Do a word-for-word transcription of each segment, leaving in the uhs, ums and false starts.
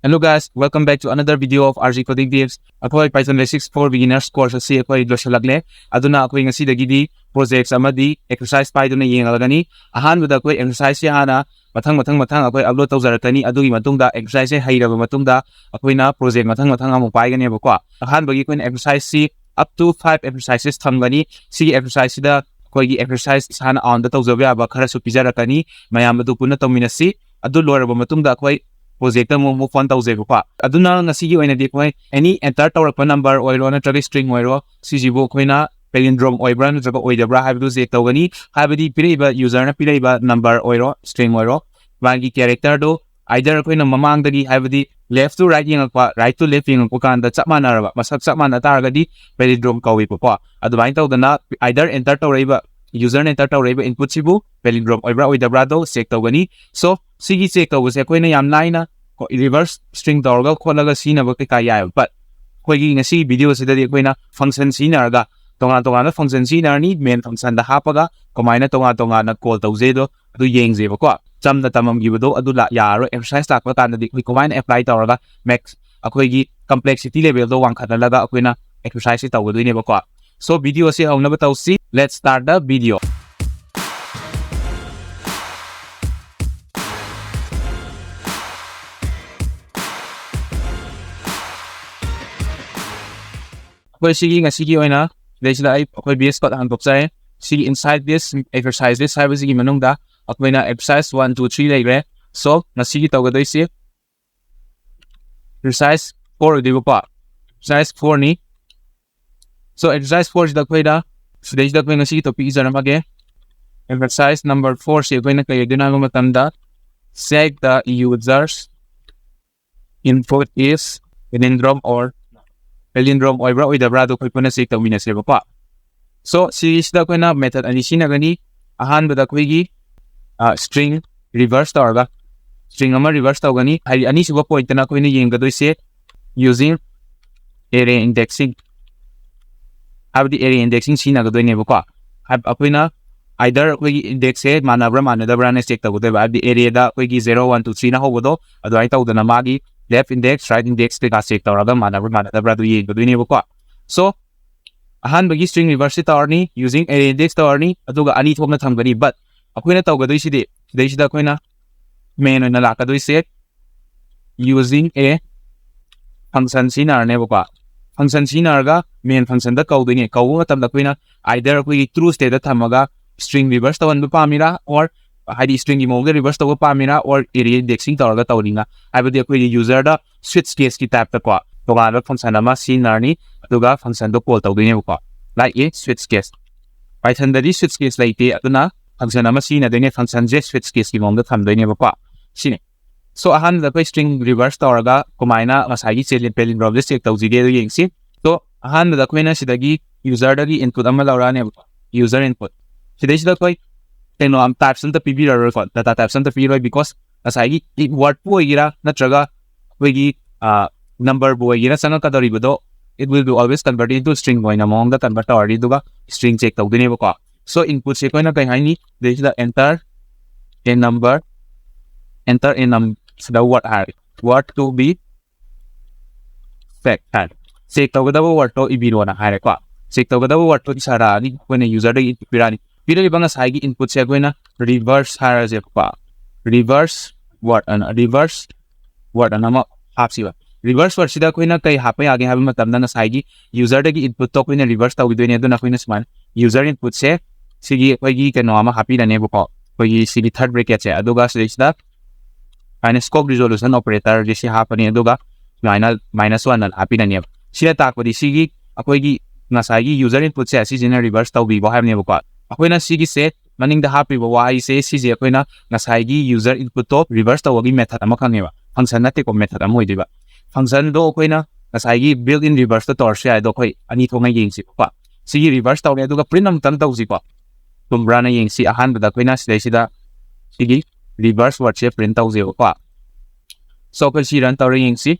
Hello guys, welcome back to another video of R G Coding Tips. ꯑꯩꯈꯣꯏ Python Basics for Beginners course ꯑꯁꯤ ꯑꯩꯈꯣꯏ ꯂꯣꯏꯁꯤꯜꯂꯛꯂꯦ꯫ ꯑꯗꯨꯅ ꯑꯩꯈꯣꯏ ꯉꯁꯤꯗꯒꯤꯗꯤ projects ꯑꯃꯗꯤ exercise ꯄꯥꯏꯗꯨꯅ ꯌꯦꯡꯂꯒꯅꯤ꯫ ꯑꯍꯥꯟꯕꯗ ꯑꯩꯈꯣꯏ exercise ꯁꯤ ꯍꯥꯟꯅ ꯃꯊꯪ ꯃꯊꯪ ꯃꯊꯪ ꯑꯩꯈꯣꯏ upload ꯇꯧꯖꯔꯛꯀꯅꯤ꯫ ꯑꯗꯨꯒꯤ ꯃꯇꯨꯡꯗ exercise ꯁꯦ ꯍꯩꯔꯕ ꯃꯇꯨꯡꯗ ꯑꯩꯈꯣꯏꯅ project ꯃꯊꯪ ꯃꯊꯪ ꯑꯃꯨꯛ ꯄꯥꯏꯒꯅꯦꯕꯀꯣ꯫ ꯑꯍꯥꯟꯕꯒꯤ ꯑꯩꯈꯣꯏꯅ exercise ꯁꯤ up to five exercises ꯊꯝꯒꯅꯤ꯫ ꯁꯤꯒꯤ exercise ꯁꯤꯗ ꯑꯩꯈꯣꯏꯒꯤ exercise ꯏꯁꯥꯅ own ꯗ ꯇꯧꯖꯕ ꯌꯥꯕ ꯈꯔꯁꯨ ꯄꯤꯖꯔꯛꯀꯅꯤ꯫ ꯃꯌꯥꯝ ꯑꯗꯨ ꯄꯨꯟꯅ ꯇꯧꯃꯤꯟꯅꯁꯤ꯫ ꯑꯗꯨ ꯂꯣꯏꯔꯕ ꯃꯇꯨꯡꯗ ꯑꯩꯈꯣꯏ project ꯇ ꯑꯃꯨꯛ move on ꯇꯧꯖꯩꯕꯀꯣ꯫ ꯑꯗꯨꯅ ꯉꯁꯤꯒꯤ ꯑꯣꯏꯅꯗꯤ ꯑꯩꯈꯣꯏ any enter ꯇꯧꯔꯛꯄ number ꯑꯣꯏꯔꯣ ꯅꯠꯇ꯭ꯔꯒ string ꯑꯣꯏꯔꯣ, ꯁꯤꯁꯤꯕꯨ ꯑꯩꯈꯣꯏꯅ palindrome ꯑꯣꯏꯕ꯭ꯔꯥ ꯅꯠꯇ꯭ꯔꯒ ꯑꯣꯏꯗꯕ꯭ꯔꯥ ꯍꯥꯏꯕꯗꯨ check ꯇꯧꯒꯅꯤ꯫ ꯍꯥꯏꯕꯗꯤ ꯄꯤꯔꯛꯏꯕ user ꯅ ꯄꯤꯔꯛꯏꯕ number ꯑꯣꯏꯔꯣ string ꯑꯣꯏꯔꯣ, ꯃꯥꯒꯤ character ꯗꯨ either ꯑꯩꯈꯣꯏꯅ ꯃꯃꯥꯡꯗꯒꯤ, ꯍꯥꯏꯕꯗꯤ left to right ꯌꯦꯡꯉꯛꯄ, right to left ꯌꯦꯡꯉꯛꯄ ꯀꯥꯟꯗ ꯆꯞ ꯃꯥꯟꯅꯔꯕ, ꯃꯁꯛ ꯆꯞ ꯃꯥꯟꯅ ꯇꯥꯔꯒꯗꯤ palindrome ꯀꯧꯏꯕꯀꯣ꯫ ꯑꯗꯨꯃꯥꯏꯅ ꯇꯧꯗꯅ either enter ꯇꯧꯔꯛꯏꯕ, user ꯅ enter ꯇꯧꯔꯛꯏꯕ input ꯁꯤꯕꯨ palindrome ꯑꯣꯏꯕ꯭ꯔꯥ ꯑꯣꯏꯗꯕ꯭ꯔꯥꯗꯣ check ꯇꯧꯒꯅꯤ꯫ So ꯁꯤꯒꯤ check ꯇꯧꯕꯁꯦ ꯑꯩꯈꯣꯏꯅ ꯌꯥꯝ ꯂꯥꯏꯅ reverse string ꯇꯧꯔꯒ ꯈꯣꯠꯂꯒ ꯁꯤꯖꯤꯟꯅꯕ ꯀꯩꯀꯥ ꯌꯥꯏꯑꯕ꯫ But ꯑꯩꯈꯣꯏꯒꯤ ꯉꯁꯤꯒꯤ video ꯁꯤꯗꯗꯤ ꯑꯩꯈꯣꯏꯅ function ꯁꯤꯖꯤꯟꯅꯔꯒ ꯇꯣꯉꯥꯟ ꯇꯣꯉꯥꯟꯕ function ꯁꯤꯖꯤꯟꯅꯔꯅꯤ, main function ꯗ ꯍꯥꯞꯄꯒ ꯀꯃꯥꯏꯅ ꯇꯣꯉꯥꯟ ꯇꯣꯉꯥꯟꯅ call ꯇꯧꯖꯩꯗꯣ ꯑꯗꯨ ꯌꯦꯡꯖꯦꯕꯀꯣ꯫ ꯆꯝꯅ ꯇꯝꯃꯝꯈꯤꯕꯗꯣ ꯑꯗꯨ ꯂꯥ-, ꯌꯥꯔꯔꯣꯏ꯫ Exercise ꯂꯥꯛꯄ ꯀꯥꯟꯗꯗꯤ ꯑꯩꯈꯣꯏ ꯀꯃꯥꯏꯅ apply ꯇꯧꯔꯒ max ꯑꯩꯈꯣꯏꯒꯤ complexity level ꯗꯣ ꯋꯥꯡꯈꯠꯍꯜꯂꯒ ꯑꯩꯈꯣꯏꯅ exercise ꯁꯤ ꯇꯧꯒꯗꯣꯏꯅꯦꯕꯀꯣ꯫ So video ꯁꯤ ꯍꯧꯅꯕ ꯇꯧꯁꯤ꯫ Let's start the video. ꯑꯩꯈꯣꯏ ꯁꯤꯒꯤ ꯉꯁꯤꯒꯤ ꯑꯣꯏꯅ ꯁꯤꯗꯩꯁꯤꯗ ꯑꯩ, ꯑꯩꯈꯣꯏ V S Code ꯍꯥꯡꯗꯣꯛꯆꯔꯦ꯫ ꯁꯤꯒꯤ inside this exercise list ꯍꯥꯏꯕꯁꯤꯒꯤ ꯃꯅꯨꯡꯗ ꯑꯩꯈꯣꯏꯅ exercise one, two, three ꯂꯩꯈ꯭ꯔꯦ꯫ So ꯉꯁꯤꯒꯤ ꯇꯧꯒꯗꯣꯏꯁꯤ exercise four ꯑꯣꯏꯗꯣꯏꯕꯀꯣ꯫ Exercise four ꯅꯤ꯫ So exercise four ꯁꯤꯗ ꯑꯩꯈꯣꯏꯅ, ꯁꯤꯗꯩꯁꯤꯗ ꯑꯩꯈꯣꯏ ꯉꯁꯤꯒꯤ topic ꯏꯖꯔꯝꯃꯒꯦ꯫ Exercise number four ꯁꯤ ꯑꯩꯈꯣꯏꯅ ꯀꯩ ꯑꯣꯏꯗꯣꯏꯅꯣ ꯍꯥꯏꯕ ꯃꯇꯝꯗ, check the user's input is palindrome or palindrome ꯑꯣꯏꯕ꯭ꯔꯥ ꯑꯣꯏꯗꯕ꯭ꯔꯥ ꯑꯗꯨ ꯑꯩꯈꯣꯏ ꯄꯨꯟꯅ check ꯇꯧꯃꯤꯟꯅꯁꯦꯕꯀꯣ꯫ So ꯁꯤꯁꯤꯗ ꯑꯩꯈꯣꯏꯅ method ꯑꯅꯤ ꯁꯤꯖꯤꯟꯅꯒꯅꯤ꯫ ꯑꯍꯥꯟꯕꯗ ꯑꯩꯈꯣꯏꯒꯤ string reverse ꯇꯧꯔꯒ string ꯑꯃ reverse ꯇꯧꯒꯅꯤ꯫ ꯍꯥꯏꯗꯤ ꯑꯅꯤꯁꯨꯕ point ꯇꯅ ꯑꯩꯈꯣꯏꯅ ꯌꯦꯡꯒꯗꯣꯏꯁꯦ using array indexing, ꯍꯥꯏꯕꯗꯤ array indexing ꯁꯤꯖꯤꯟꯅꯒꯗꯣꯏꯅꯦꯕꯀꯣ꯫ ꯍꯥꯏ-, ꯑꯩꯈꯣꯏꯅ either ꯑꯩꯈꯣꯏꯒꯤ index ꯁꯦ ꯃꯥꯟꯅꯕ꯭ꯔꯥ ꯃꯥꯟꯅꯗꯕ꯭ꯔꯥꯅ check ꯇꯧꯒꯗꯣꯏꯕ꯫ ꯍꯥꯏꯕꯗꯤ array ꯗ ꯑꯩꯈꯣꯏꯒꯤ zero, one, two, three ꯅ ꯍꯧꯕꯗꯣ ꯑꯗꯨꯃꯥꯏꯅ ꯇꯧꯗꯅ ꯃꯥꯒꯤ left index, right index ꯀꯩꯀꯥ check ꯇꯧꯔꯒ ꯃꯥꯟꯅꯕ꯭ꯔꯥ ꯃꯥꯟꯅꯗꯕ꯭ꯔꯥ ꯑꯗꯨ ꯌꯦꯡꯒꯗꯣꯏꯅꯦꯕꯀꯣ꯫ So ꯑꯍꯥꯟꯕꯒꯤ string reverse ꯁꯤ ꯇꯧꯔꯅꯤ, using array index ꯇꯧꯔꯅꯤ, ꯑꯗꯨꯒ ꯑꯅꯤ ꯊꯣꯛꯅ ꯊꯝꯒꯅꯤ꯫ But ꯑꯩꯈꯣꯏꯅ ꯇꯧꯒꯗꯣꯏꯁꯤꯗꯤ ꯁꯤꯗꯩꯁꯤꯗ ꯑꯩꯈꯣꯏꯅ main ꯑꯣꯏꯅ ꯂꯥꯛꯀꯗꯣꯏꯁꯦ using a function ꯁꯤꯖꯤꯟꯅꯔꯅꯦꯕꯀꯣ꯫ Function ꯁꯤꯖꯤꯟꯅꯔꯒ main function ꯗ ꯀꯧꯗꯣꯏꯅꯦ꯫ ꯀꯧꯕ ꯃꯇꯝꯗ ꯑꯩꯈꯣꯏꯅ either ꯑꯩꯈꯣꯏꯒꯤ true state ꯇ ꯊꯝꯃꯒ string reverse ꯇꯧꯍꯟꯕ ꯄꯥꯝꯃꯤꯔꯥ, or ꯍꯥꯏꯗꯤ string ꯒꯤ ꯃꯑꯣꯡꯗ reverse ꯇꯧꯕ ꯄꯥꯝꯃꯤꯔꯥ, or array indexing ꯇꯧꯔꯒ ꯇꯧꯅꯤꯡꯉ, ꯍꯥꯏꯕꯗꯤ ꯑꯩꯈꯣꯏꯒꯤ user ꯗ switch case ꯀꯤ type ꯇꯀꯣ ꯇꯣꯉꯥꯟꯕ function ꯑꯃ ꯁꯤꯖꯤꯟꯅꯔꯅꯤ, ꯑꯗꯨꯒ function ꯗꯣ call ꯇꯧꯗꯣꯏꯅꯦꯕꯀꯣ꯫ Like a switch case꯫ Python ꯗꯗꯤ switch case ꯂꯩꯇꯦ, ꯑꯗꯨꯅ function ꯑꯃ ꯁꯤꯖꯤꯟꯅꯗꯣꯏꯅꯦ꯫ Function ꯁꯦ switch case ꯀꯤ ꯃꯑꯣꯡꯗ ꯊꯝꯗꯣꯏꯅꯦꯕꯀꯣ꯫ ꯁꯤꯅꯤ꯫ So ꯑꯍꯥꯟꯕꯗ ꯑꯩꯈꯣꯏ string reverse ꯇꯧꯔꯒ ꯀꯃꯥꯏꯅ ꯉꯁꯥꯏꯒꯤ palindrome ꯁꯦ check ꯇꯧꯁꯤꯒꯦ ꯑꯗꯨ ꯌꯦꯡꯁꯤ꯫ So ꯑꯍꯥꯟꯕꯗ ꯑꯩꯈꯣꯏꯅ ꯁꯤꯗꯒꯤ user ꯗꯒꯤ input ꯑꯃ ꯂꯧꯔꯛꯑꯅꯦꯕꯀꯣ, user input꯫ ꯁꯤꯗꯩꯁꯤꯗ ꯑꯩꯈꯣꯏ ꯀꯩꯅꯣ types ꯑꯝꯇ ꯄꯤꯕꯤꯔꯔꯣꯏꯀꯣ, data types ꯑꯝꯇ ꯄꯤꯔꯣꯏ, because ꯉꯁꯥꯏꯒꯤ word ꯄꯨ ꯑꯣꯏꯒꯦꯔꯥ ꯅꯠꯇ꯭ꯔꯒ ꯑꯩꯈꯣꯏꯒꯤ number ꯕꯨ ꯑꯣꯏꯒꯦꯔꯥ ꯆꯪꯉꯛꯀꯗꯧꯔꯤꯕꯗꯣ, it will be always converted into string ꯑꯣꯏꯅ ꯃꯑꯣꯡꯗ convert ꯇꯧꯔꯅꯤ, ꯑꯗꯨꯒ string check ꯇꯧꯗꯣꯏꯅꯦꯕꯀꯣ꯫ So input ꯁꯦ ꯑꯩꯈꯣꯏꯅ ꯀꯩ ꯍꯥꯏꯅꯤ? ꯁꯤꯗꯩꯁꯤꯗ enter a number, enter a num ꯁꯤꯗ word ꯍꯥꯏꯔꯒꯦ, word to be checked ꯍꯥꯏꯔꯦ꯫ Check ꯇꯧꯒꯗꯕ word ꯇꯣ ꯏꯕꯤꯔꯣꯅ ꯍꯥꯏꯔꯦꯀꯣ꯫ Check ꯇꯧꯒꯗꯕ word ꯇꯣ ꯏꯁꯜꯂꯛꯑꯅꯤ, ꯑꯩꯈꯣꯏꯅ user ꯗꯒꯤ input ꯄꯤꯔꯛꯑꯅꯤ꯫ ꯄꯤꯔꯛꯏꯕ ꯉꯁꯥꯏꯒꯤ input ꯁꯦ ꯑꯩꯈꯣꯏꯅ reverse ꯍꯥꯏꯔꯁꯦꯕꯀꯣ, reverse word ꯑꯅ, reverse word ꯑꯅ ꯑꯃ ꯍꯥꯞꯁꯤꯕ꯫ Reverse word ꯁꯤꯗ ꯑꯩꯈꯣꯏꯅ ꯀꯩ ꯍꯥꯞꯄ ꯌꯥꯒꯦ ꯍꯥꯏꯕ ꯃꯇꯝꯗ ꯉꯁꯥꯏꯒꯤ user ꯗꯒꯤ input ꯇꯣ ꯑꯩꯈꯣꯏꯅ reverse ꯇꯧꯈꯤꯗꯣꯏꯅꯦ꯫ ꯑꯗꯨꯅ ꯑꯩꯈꯣꯏꯅ ꯁꯨꯃꯥꯏꯅ user input ꯁꯦ ꯁꯤꯒꯤ ꯑꯩꯈꯣꯏꯒꯤ ꯀꯩꯅꯣ ꯑꯃ ꯍꯥꯞꯄꯤꯔꯅꯦꯕꯀꯣ, ꯑꯩꯈꯣꯏꯒꯤ ꯁꯤꯒꯤ third bracket ꯁꯦ, ꯑꯗꯨꯒ ꯁꯤꯗꯩꯁꯤꯗ ꯁꯨꯃꯥꯏꯅ scope resolution operator ꯁꯦ ꯁꯤ ꯍꯥꯞꯄꯅꯤ, ꯑꯗꯨꯒ ꯁꯨꯃꯥꯏꯅ minus one ꯑꯅ ꯍꯥꯞꯄꯤꯔꯅꯦꯕ꯫ ꯁꯤꯅ ꯇꯥꯛꯄꯗꯤ ꯁꯤꯒꯤ ꯑꯩꯈꯣꯏꯒꯤ ꯉꯁꯥꯏꯒꯤ user input ꯁꯦ ꯑꯁꯤꯁꯤꯅ reverse ꯇꯧꯕꯤꯕ ꯍꯥꯏꯕꯅꯦꯕꯀꯣ꯫ ꯑꯩꯈꯣꯏꯅ ꯁꯤꯒꯤꯁꯦ ꯃꯅꯤꯡꯗ ꯍꯥꯞꯄꯤꯕ ꯋꯥꯍꯩꯁꯦ ꯁꯤꯁꯦ ꯑꯩꯈꯣꯏꯅ ꯉꯁꯥꯏꯒꯤ user input ꯇꯣ reverse ꯇꯧꯕꯒꯤ method ꯑꯃꯈꯛꯅꯦꯕ, function ꯅꯠꯇꯦꯀꯣ, method ꯑꯃ ꯑꯣꯏꯗꯣꯏꯕ꯫ Function ꯗꯣ ꯑꯩꯈꯣꯏꯅ ꯉꯁꯥꯏꯒꯤ built in reverse ꯇ ꯇꯧꯔꯁꯨ ꯌꯥꯏ, ꯑꯗꯣ ꯑꯩꯈꯣꯏ ꯑꯅꯤ ꯊꯣꯛꯅ ꯌꯦꯡꯁꯤꯀꯣ꯫ ꯁꯤꯒꯤ reverse ꯇꯧꯔꯦ, ꯑꯗꯨꯒ print ꯑꯃꯨꯛꯇꯪ ꯇꯧꯁꯤꯀꯣ, ꯆꯨꯝꯕ꯭ꯔꯥꯅ ꯌꯦꯡꯁꯤ꯫ ꯑꯍꯥꯟꯕꯗ ꯑꯩꯈꯣꯏꯅ ꯁꯤꯗꯩꯁꯤꯗ ꯁꯤꯒꯤ reverse word ꯁꯦ print ꯇꯧꯁꯦꯕꯀꯣ꯫ So ꯑꯩꯈꯣꯏ ꯁꯤ run ꯇꯧꯔ ꯌꯦꯡꯁꯤ꯫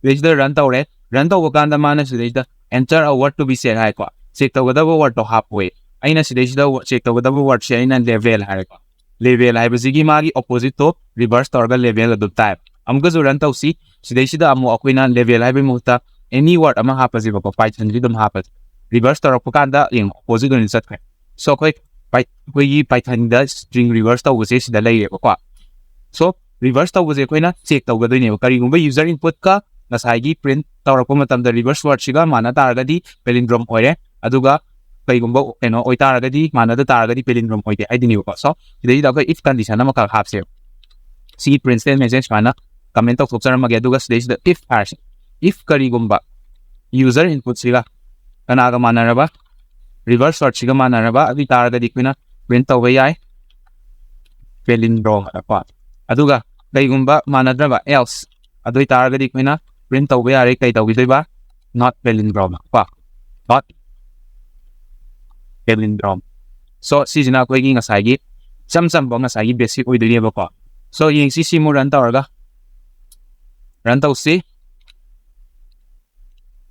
ꯁꯤꯗꯩꯁꯤꯗ run ꯇꯧꯔꯦ꯫ Run ꯇꯧꯕ ꯀꯥꯟꯗ ꯃꯥꯅ ꯁꯤꯗꯩꯁꯤꯗ enter a word to be checked ꯍꯥꯏꯀꯣ꯫ Check ꯇꯧꯒꯗꯕ word ꯇꯣ ꯍꯥꯞꯄꯣꯏ꯫ ꯑꯩꯅ ꯁꯤꯗꯩꯁꯤꯗ check ꯇꯧꯒꯗꯕ word ꯁꯦ ꯑꯩꯅ level ꯍꯥꯏꯔꯦꯀꯣ꯫ Level ꯍꯥꯏꯕꯁꯤꯒꯤ ꯃꯥꯒꯤ opposite ꯇꯣ reverse ꯇꯧꯔꯒ level ꯑꯗꯨꯝ ꯇꯥꯏ꯫ ꯑꯃꯨꯛꯀꯁꯨ run ꯇꯧꯁꯤ꯫ ꯁꯤꯗꯩꯁꯤꯗ ꯑꯃꯨꯛ ꯑꯩꯈꯣꯏꯅ level ꯍꯥꯏꯕꯒꯤ ꯃꯍꯨꯠꯇ any word ꯑꯃ ꯍꯥꯞꯄꯁꯦꯕꯀꯣ, Pythonꯁꯤ ꯑꯗꯨꯝ ꯍꯥꯞꯄꯁꯦ꯫ Reverse ꯇꯧꯔꯛꯄ ꯀꯥꯟꯗ ꯌꯦꯡꯉꯣ, opposite ꯑꯣꯏꯅ ꯆꯠꯈ꯭ꯔꯦ꯫ So ꯑꯩꯈꯣꯏ Py- ꯑꯩꯈꯣꯏꯒꯤ Pythonꯗ string reverse ꯇꯧꯕꯁꯦ ꯁꯤꯗ ꯂꯩꯔꯦꯕꯀꯣ꯫ So reverse ꯇꯧꯕꯁꯦ ꯑꯩꯈꯣꯏꯅ check ꯇꯧꯒꯗꯣꯏꯅꯦꯕ꯫ ꯀꯔꯤꯒꯨꯝꯕ user inputꯀ ꯉꯁꯥꯏꯒꯤ print ꯇꯧꯔꯛꯄ ꯃꯇꯝꯗ reverse wordꯁꯤꯒ ꯃꯥꯟꯅ ꯇꯥꯔꯒꯗꯤ palindrome ꯑꯣꯏꯔꯦ, ꯑꯗꯨꯒ ꯀꯩꯒꯨꯝꯕ ꯀꯩꯅꯣ ꯑꯣꯏꯇꯥꯔꯒꯗꯤ, ꯃꯥꯟꯅꯗ ꯇꯥꯔꯒꯗꯤ palindrome ꯑꯣꯏꯗꯦ ꯍꯥꯏꯗꯣꯏꯅꯦꯕꯀꯣ꯫ So ꯁꯤꯗꯩꯁꯤꯗ ꯑꯩꯈꯣꯏ if condition ꯑꯃꯈꯛ ꯍꯥꯞꯁꯦꯕ꯫ ꯁꯤꯒꯤ print statementꯁꯦ ꯁꯨꯃꯥꯏꯅ comment ꯇꯧꯊꯣꯛꯆꯔꯝꯃꯒꯦ, ꯑꯗꯨꯒ ꯁꯤꯗꯩꯁꯤꯗ if ꯍꯥꯏꯔꯁꯤ꯫ If ꯀꯔꯤꯒꯨꯝꯕ user inputꯁꯤꯒ ꯀꯅꯥꯒ ꯃꯥꯟꯅꯔꯕ, reverse wordꯁꯤꯒ ꯃꯥꯟꯅꯔꯕ, ꯑꯗꯨ ꯑꯣꯏꯇꯥꯔꯒꯗꯤ ꯑꯩꯈꯣꯏꯅ print ꯇꯧꯕ ꯌꯥꯏ palindrome ꯀꯣ꯫ ꯑꯗꯨꯒ ꯀꯩꯒꯨꯝꯕ ꯃꯥꯟꯅꯗ꯭ꯔꯕ, else, ꯑꯗꯨ ꯑꯣꯏꯇꯥꯔꯒꯗꯤ ꯑꯩꯈꯣꯏꯅ print ꯇꯧꯕ ꯌꯥꯔꯦ, ꯀꯩ ꯇꯧꯈꯤꯗꯣꯏꯕ? Not palindrome ꯀꯣ, not palindrome꯫ So ꯁꯤꯁꯤꯅ ꯑꯩꯈꯣꯏꯒꯤ ꯉꯁꯥꯏꯒꯤ ꯏꯆꯝ ꯆꯝꯕ ꯉꯁꯥꯏꯒꯤ basic ꯑꯣꯏꯗꯣꯏꯅꯦꯕꯀꯣ꯫ So ꯌꯦꯡꯁꯤ, ꯁꯤ ꯑꯃꯨꯛ run ꯇꯧꯔꯒ, run ꯇꯧꯁꯤ꯫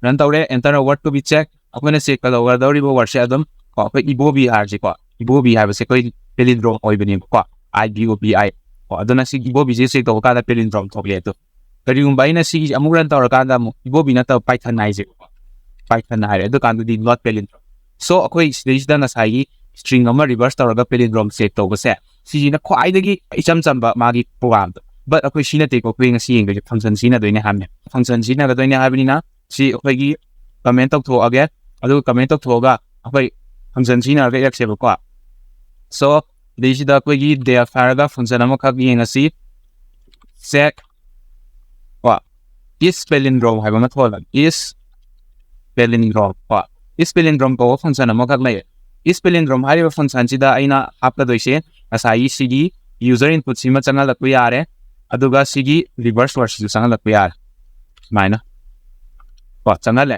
Run ꯇꯧꯔꯦ, enter a word to be checked꯫ ꯑꯩꯈꯣꯏꯅ check ꯇꯧꯒꯗꯧꯔꯤꯕ wordꯁꯦ ꯑꯗꯨꯝ ꯀꯣ, ꯑꯩꯈꯣꯏ ꯏꯕꯣꯕꯤ ꯍꯥꯏꯔꯁꯤꯀꯣ, ꯏꯕꯣꯕꯤ ꯍꯥꯏꯕꯁꯦ ꯑꯩꯈꯣꯏ palindrome ꯑꯣꯏꯕꯅꯦꯕꯀꯣ, I B O B I꯫ ꯀꯣ, ꯑꯗꯨꯅ ꯁꯤ ꯏꯕꯣꯕꯤꯁꯦ check ꯇꯧꯕ ꯀꯥꯟꯗ palindrome ꯊꯣꯛꯂꯛꯑꯦ꯫ ꯑꯗꯣ ꯀꯔꯤꯒꯨꯝꯕ ꯑꯩꯅ ꯁꯤꯒꯤꯁꯦ ꯑꯃꯨꯛ run ꯇꯧꯔꯀꯥꯟꯗ ꯑꯃꯨꯛ ꯏꯕꯣꯕꯤ ꯅꯠꯇꯕ Python ꯍꯥꯏꯁꯦ, Python ꯍꯥꯏꯔꯦ, ꯑꯗꯨꯀꯥꯟꯗꯗꯤ not palindrome꯫ So ꯑꯩꯈꯣꯏ ꯁꯤꯗꯩꯁꯤꯗ ꯉꯁꯥꯏꯒꯤ string ꯑꯃ reverse ꯇꯧꯔꯒ palindrome check ꯇꯧꯕꯁꯦ, ꯁꯤꯁꯤꯅ ꯈ꯭ꯋꯥꯏꯗꯒꯤ ꯏꯆꯝ ꯆꯝꯕ ꯃꯥꯒꯤ programꯗꯣ꯫ But ꯑꯩꯈꯣꯏ ꯁꯤ ꯅꯠꯇꯦꯀꯣ, ꯑꯩꯈꯣꯏ ꯉꯁꯤ ꯌꯦꯡꯗꯣꯏꯁꯦ function ꯁꯤꯖꯤꯟꯅꯗꯣꯏꯅꯦ ꯍꯥꯏꯕꯅꯦ꯫ Function ꯁꯤꯖꯤꯟꯅꯒꯗꯣꯏꯅꯦ ꯍꯥꯏꯕꯅꯤꯅ ꯁꯤ ꯑꯩꯈꯣꯏꯒꯤ comment ꯇꯧꯊꯣꯛꯑꯒꯦ, ꯑꯗꯨꯒ comment ꯇꯧꯊꯣꯛꯑꯒ ꯑꯩꯈꯣꯏ function ꯁꯤꯖꯤꯟꯅꯔꯒ ꯏꯔꯛꯁꯦꯕꯀꯣ꯫ So ꯁꯤꯗꯩꯁꯤꯗ ꯑꯩꯈꯣꯏꯒꯤ def ꯍꯥꯏꯔꯒ function ꯑꯃꯈꯛ ꯌꯦꯡꯉꯁꯤ꯫ Check ꯀꯣ, is palindrome ꯍꯥꯏꯕ ꯑꯃ ꯊꯣꯛꯍꯜꯂꯒꯦ, is palindrome ꯀꯣ, is palindrome ꯀꯧꯕ function ꯑꯃꯈꯛ ꯂꯩꯌꯦ꯫ Is palindrome ꯍꯥꯏꯔꯤꯕ functionꯁꯤꯗ ꯑꯩꯅ ꯍꯥꯞꯀꯗꯣꯏꯁꯦ ꯉꯁꯥꯏꯒꯤ ꯁꯤꯒꯤ user inputꯁꯤꯃ ꯆꯪꯍꯜꯂꯛꯄ ꯌꯥꯔꯦ, ꯑꯗꯨꯒ ꯁꯤꯒꯤ reverse wordꯁꯤꯁꯨ ꯆꯪꯍꯜꯂꯛꯄ ꯌꯥꯔꯦ꯫ ꯁꯨꯃꯥꯏꯅ ꯀꯣ, ꯆꯪꯍꯜꯂꯦ꯫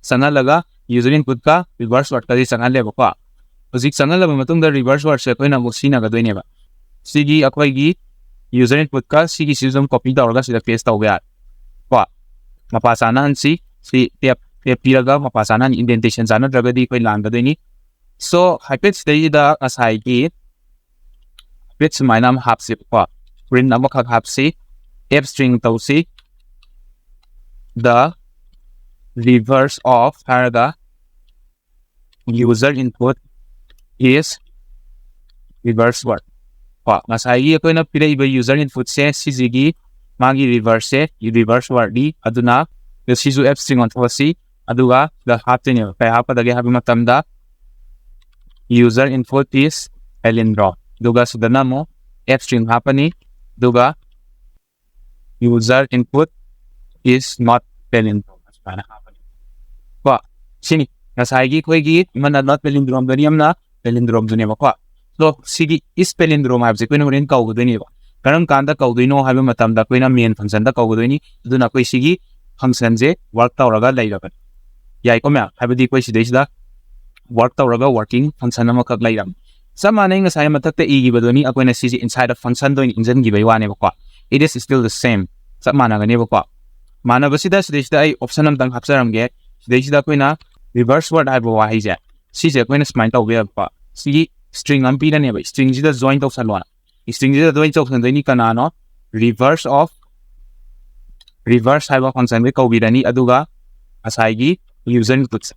ꯆꯪꯍꯜꯂꯒ user inputꯀ reverse wordꯀꯗꯤ ꯆꯪꯍꯜꯂꯦꯕꯀꯣ꯫ ꯍꯧꯖꯤꯛ ꯆꯪꯍꯜꯂꯕ ꯃꯇꯨꯡꯗ reverse wordꯁꯦ ꯑꯩꯈꯣꯏꯅ ꯑꯃꯨꯛ ꯁꯤꯖꯤꯟꯅꯒꯗꯣꯏꯅꯦꯕ꯫ ꯁꯤꯒꯤ ꯑꯩꯈꯣꯏꯒꯤ user inputꯀ ꯁꯤꯒꯤꯁꯤꯁꯨ ꯑꯗꯨꯝ copy ꯇꯧꯔꯒ ꯁꯤꯗ paste ꯇꯧꯕ ꯌꯥꯔꯦ ꯀꯣ꯫ ꯃꯄꯥ ꯆꯥꯅꯍꯟꯁꯤ꯫ ꯁꯤ tab, tab ꯄꯤꯔꯒ ꯃꯄꯥ ꯆꯥꯅꯍꯟ, indentation ꯆꯥꯟꯅꯗ꯭ꯔꯒꯗꯤ ꯑꯩꯈꯣꯏ ꯂꯥꯟꯒꯗꯣꯏꯅꯤ꯫ So ꯍꯥꯏꯐꯦꯠ ꯁꯤꯗꯩꯁꯤꯗ ꯉꯁꯥꯏꯒꯤ ꯍꯥꯏꯐꯦꯠ ꯁꯨꯃꯥꯏꯅ ꯑꯃ ꯍꯥꯞꯁꯦꯕꯀꯣ, print ꯑꯃꯈꯛ ꯍꯥꯞꯁꯤ꯫ F string ꯇꯧꯁꯤ, the reverse of ꯍꯥꯏꯔꯒ user input is reverse word꯫ ꯀꯣ, ꯉꯁꯥꯏꯒꯤ ꯑꯩꯈꯣꯏꯅ ꯄꯤꯔꯛꯏꯕ user input ꯁꯦ ꯁꯤꯁꯤꯒꯤ ꯃꯥꯒꯤ reverse ꯁꯦ reverse word ꯅꯤ꯫ ꯑꯗꯨꯅ ꯁꯤꯁꯨ F string ꯑꯣꯟꯊꯣꯛꯑꯁꯤ, ꯑꯗꯨꯒ ꯁꯤꯗ ꯍꯥꯞꯇꯣꯏꯅꯦꯕ꯫ ꯀꯩ ꯍꯥꯞꯀꯗꯒꯦ ꯍꯥꯏꯕ ꯃꯇꯝꯗ user input is palindrome, ꯑꯗꯨꯒ ꯁꯤꯗꯅ ꯑꯃꯨꯛ F string ꯍꯥꯞꯄꯅꯤ, ꯑꯗꯨꯒ user input is not palindrome ꯁꯨꯃꯥꯏꯅ ꯍꯥꯞꯄꯅꯤ꯫ ꯀꯣ, ꯁꯤꯅꯤ ꯉꯁꯥꯏꯒꯤ ꯑꯩꯈꯣꯏꯒꯤ ꯑꯃꯅ not palindrome ꯗꯨꯅꯤ, ꯑꯃꯅ palindrome ꯗꯨꯅꯦꯕꯀꯣ꯫ So ꯁꯤꯒꯤ is palindrome ꯍꯥꯏꯕꯁꯦ ꯑꯩꯈꯣꯏꯅ ꯍꯣꯔꯦꯟ ꯀꯧꯒꯗꯣꯏꯅꯦꯕ꯫ ꯀꯔꯝ ꯀꯥꯟꯗ ꯀꯧꯗꯣꯏꯅꯣ ꯍꯥꯏꯕ ꯃꯇꯝꯗ ꯑꯩꯈꯣꯏꯅ main function ꯗ ꯀꯧꯒꯗꯣꯏꯅꯤ꯫ ꯑꯗꯨꯅ ꯑꯩꯈꯣꯏ ꯁꯤꯒꯤ function ꯁꯦ work ꯇꯧꯔꯒ ꯂꯩꯔꯕꯅꯤ꯫ ꯌꯥꯏꯀꯣ ꯃꯌꯥꯝ? ꯍꯥꯏꯕꯗꯤ ꯑꯩꯈꯣꯏ ꯁꯤꯗꯩꯁꯤꯗ work ꯇꯧꯔꯒ working function ꯑꯃꯈꯛ ꯂꯩꯔꯝꯃꯤ꯫ ꯆꯞ ꯃꯥꯟꯅꯩ, ꯉꯁꯥꯏ ꯃꯊꯛꯇ ꯏꯈꯤꯕꯗꯨꯅꯤ, ꯑꯩꯈꯣꯏꯅ ꯁꯤꯁꯦ inside of function ꯗ ꯑꯣꯏꯅ ꯏꯟꯁꯤꯟꯈꯤꯕꯒꯤ ꯋꯥꯅꯦꯕꯀꯣ꯫ It is still the same꯫ ꯆꯞ ꯃꯥꯟꯅꯒꯅꯦꯕꯀꯣ꯫ ꯃꯥꯟꯅꯕꯁꯤꯗ ꯁꯤꯗꯩꯁꯤꯗ ꯑꯩ option ꯑꯝꯇꯪ ꯍꯥꯞꯆꯔꯝꯒꯦ꯫ ꯁꯤꯗꯩꯁꯤꯗ ꯑꯩꯈꯣꯏꯅ reverse word ꯍꯥꯏꯕ ꯋꯥꯍꯩꯁꯦ, ꯁꯤꯁꯦ ꯑꯩꯈꯣꯏꯅ ꯁꯨꯃꯥꯏꯅ ꯇꯧꯕ ꯌꯥꯏꯕꯀꯣ꯫ ꯁꯤꯒꯤ string ꯑꯃ ꯄꯤꯔꯅꯦꯕ, string ꯁꯤꯗ join ꯇꯧꯁꯜꯂꯣꯅ꯫ String ꯁꯤꯗ join ꯇꯧꯁꯟꯗꯣꯏꯅꯤ ꯀꯅꯥꯅꯣ? Reverse of, reverse ꯍꯥꯏꯕ function ꯁꯦ ꯀꯧꯕꯤꯔꯅꯤ, ꯑꯗꯨꯒ ꯉꯁꯥꯏꯒꯤ user input ꯁꯦ,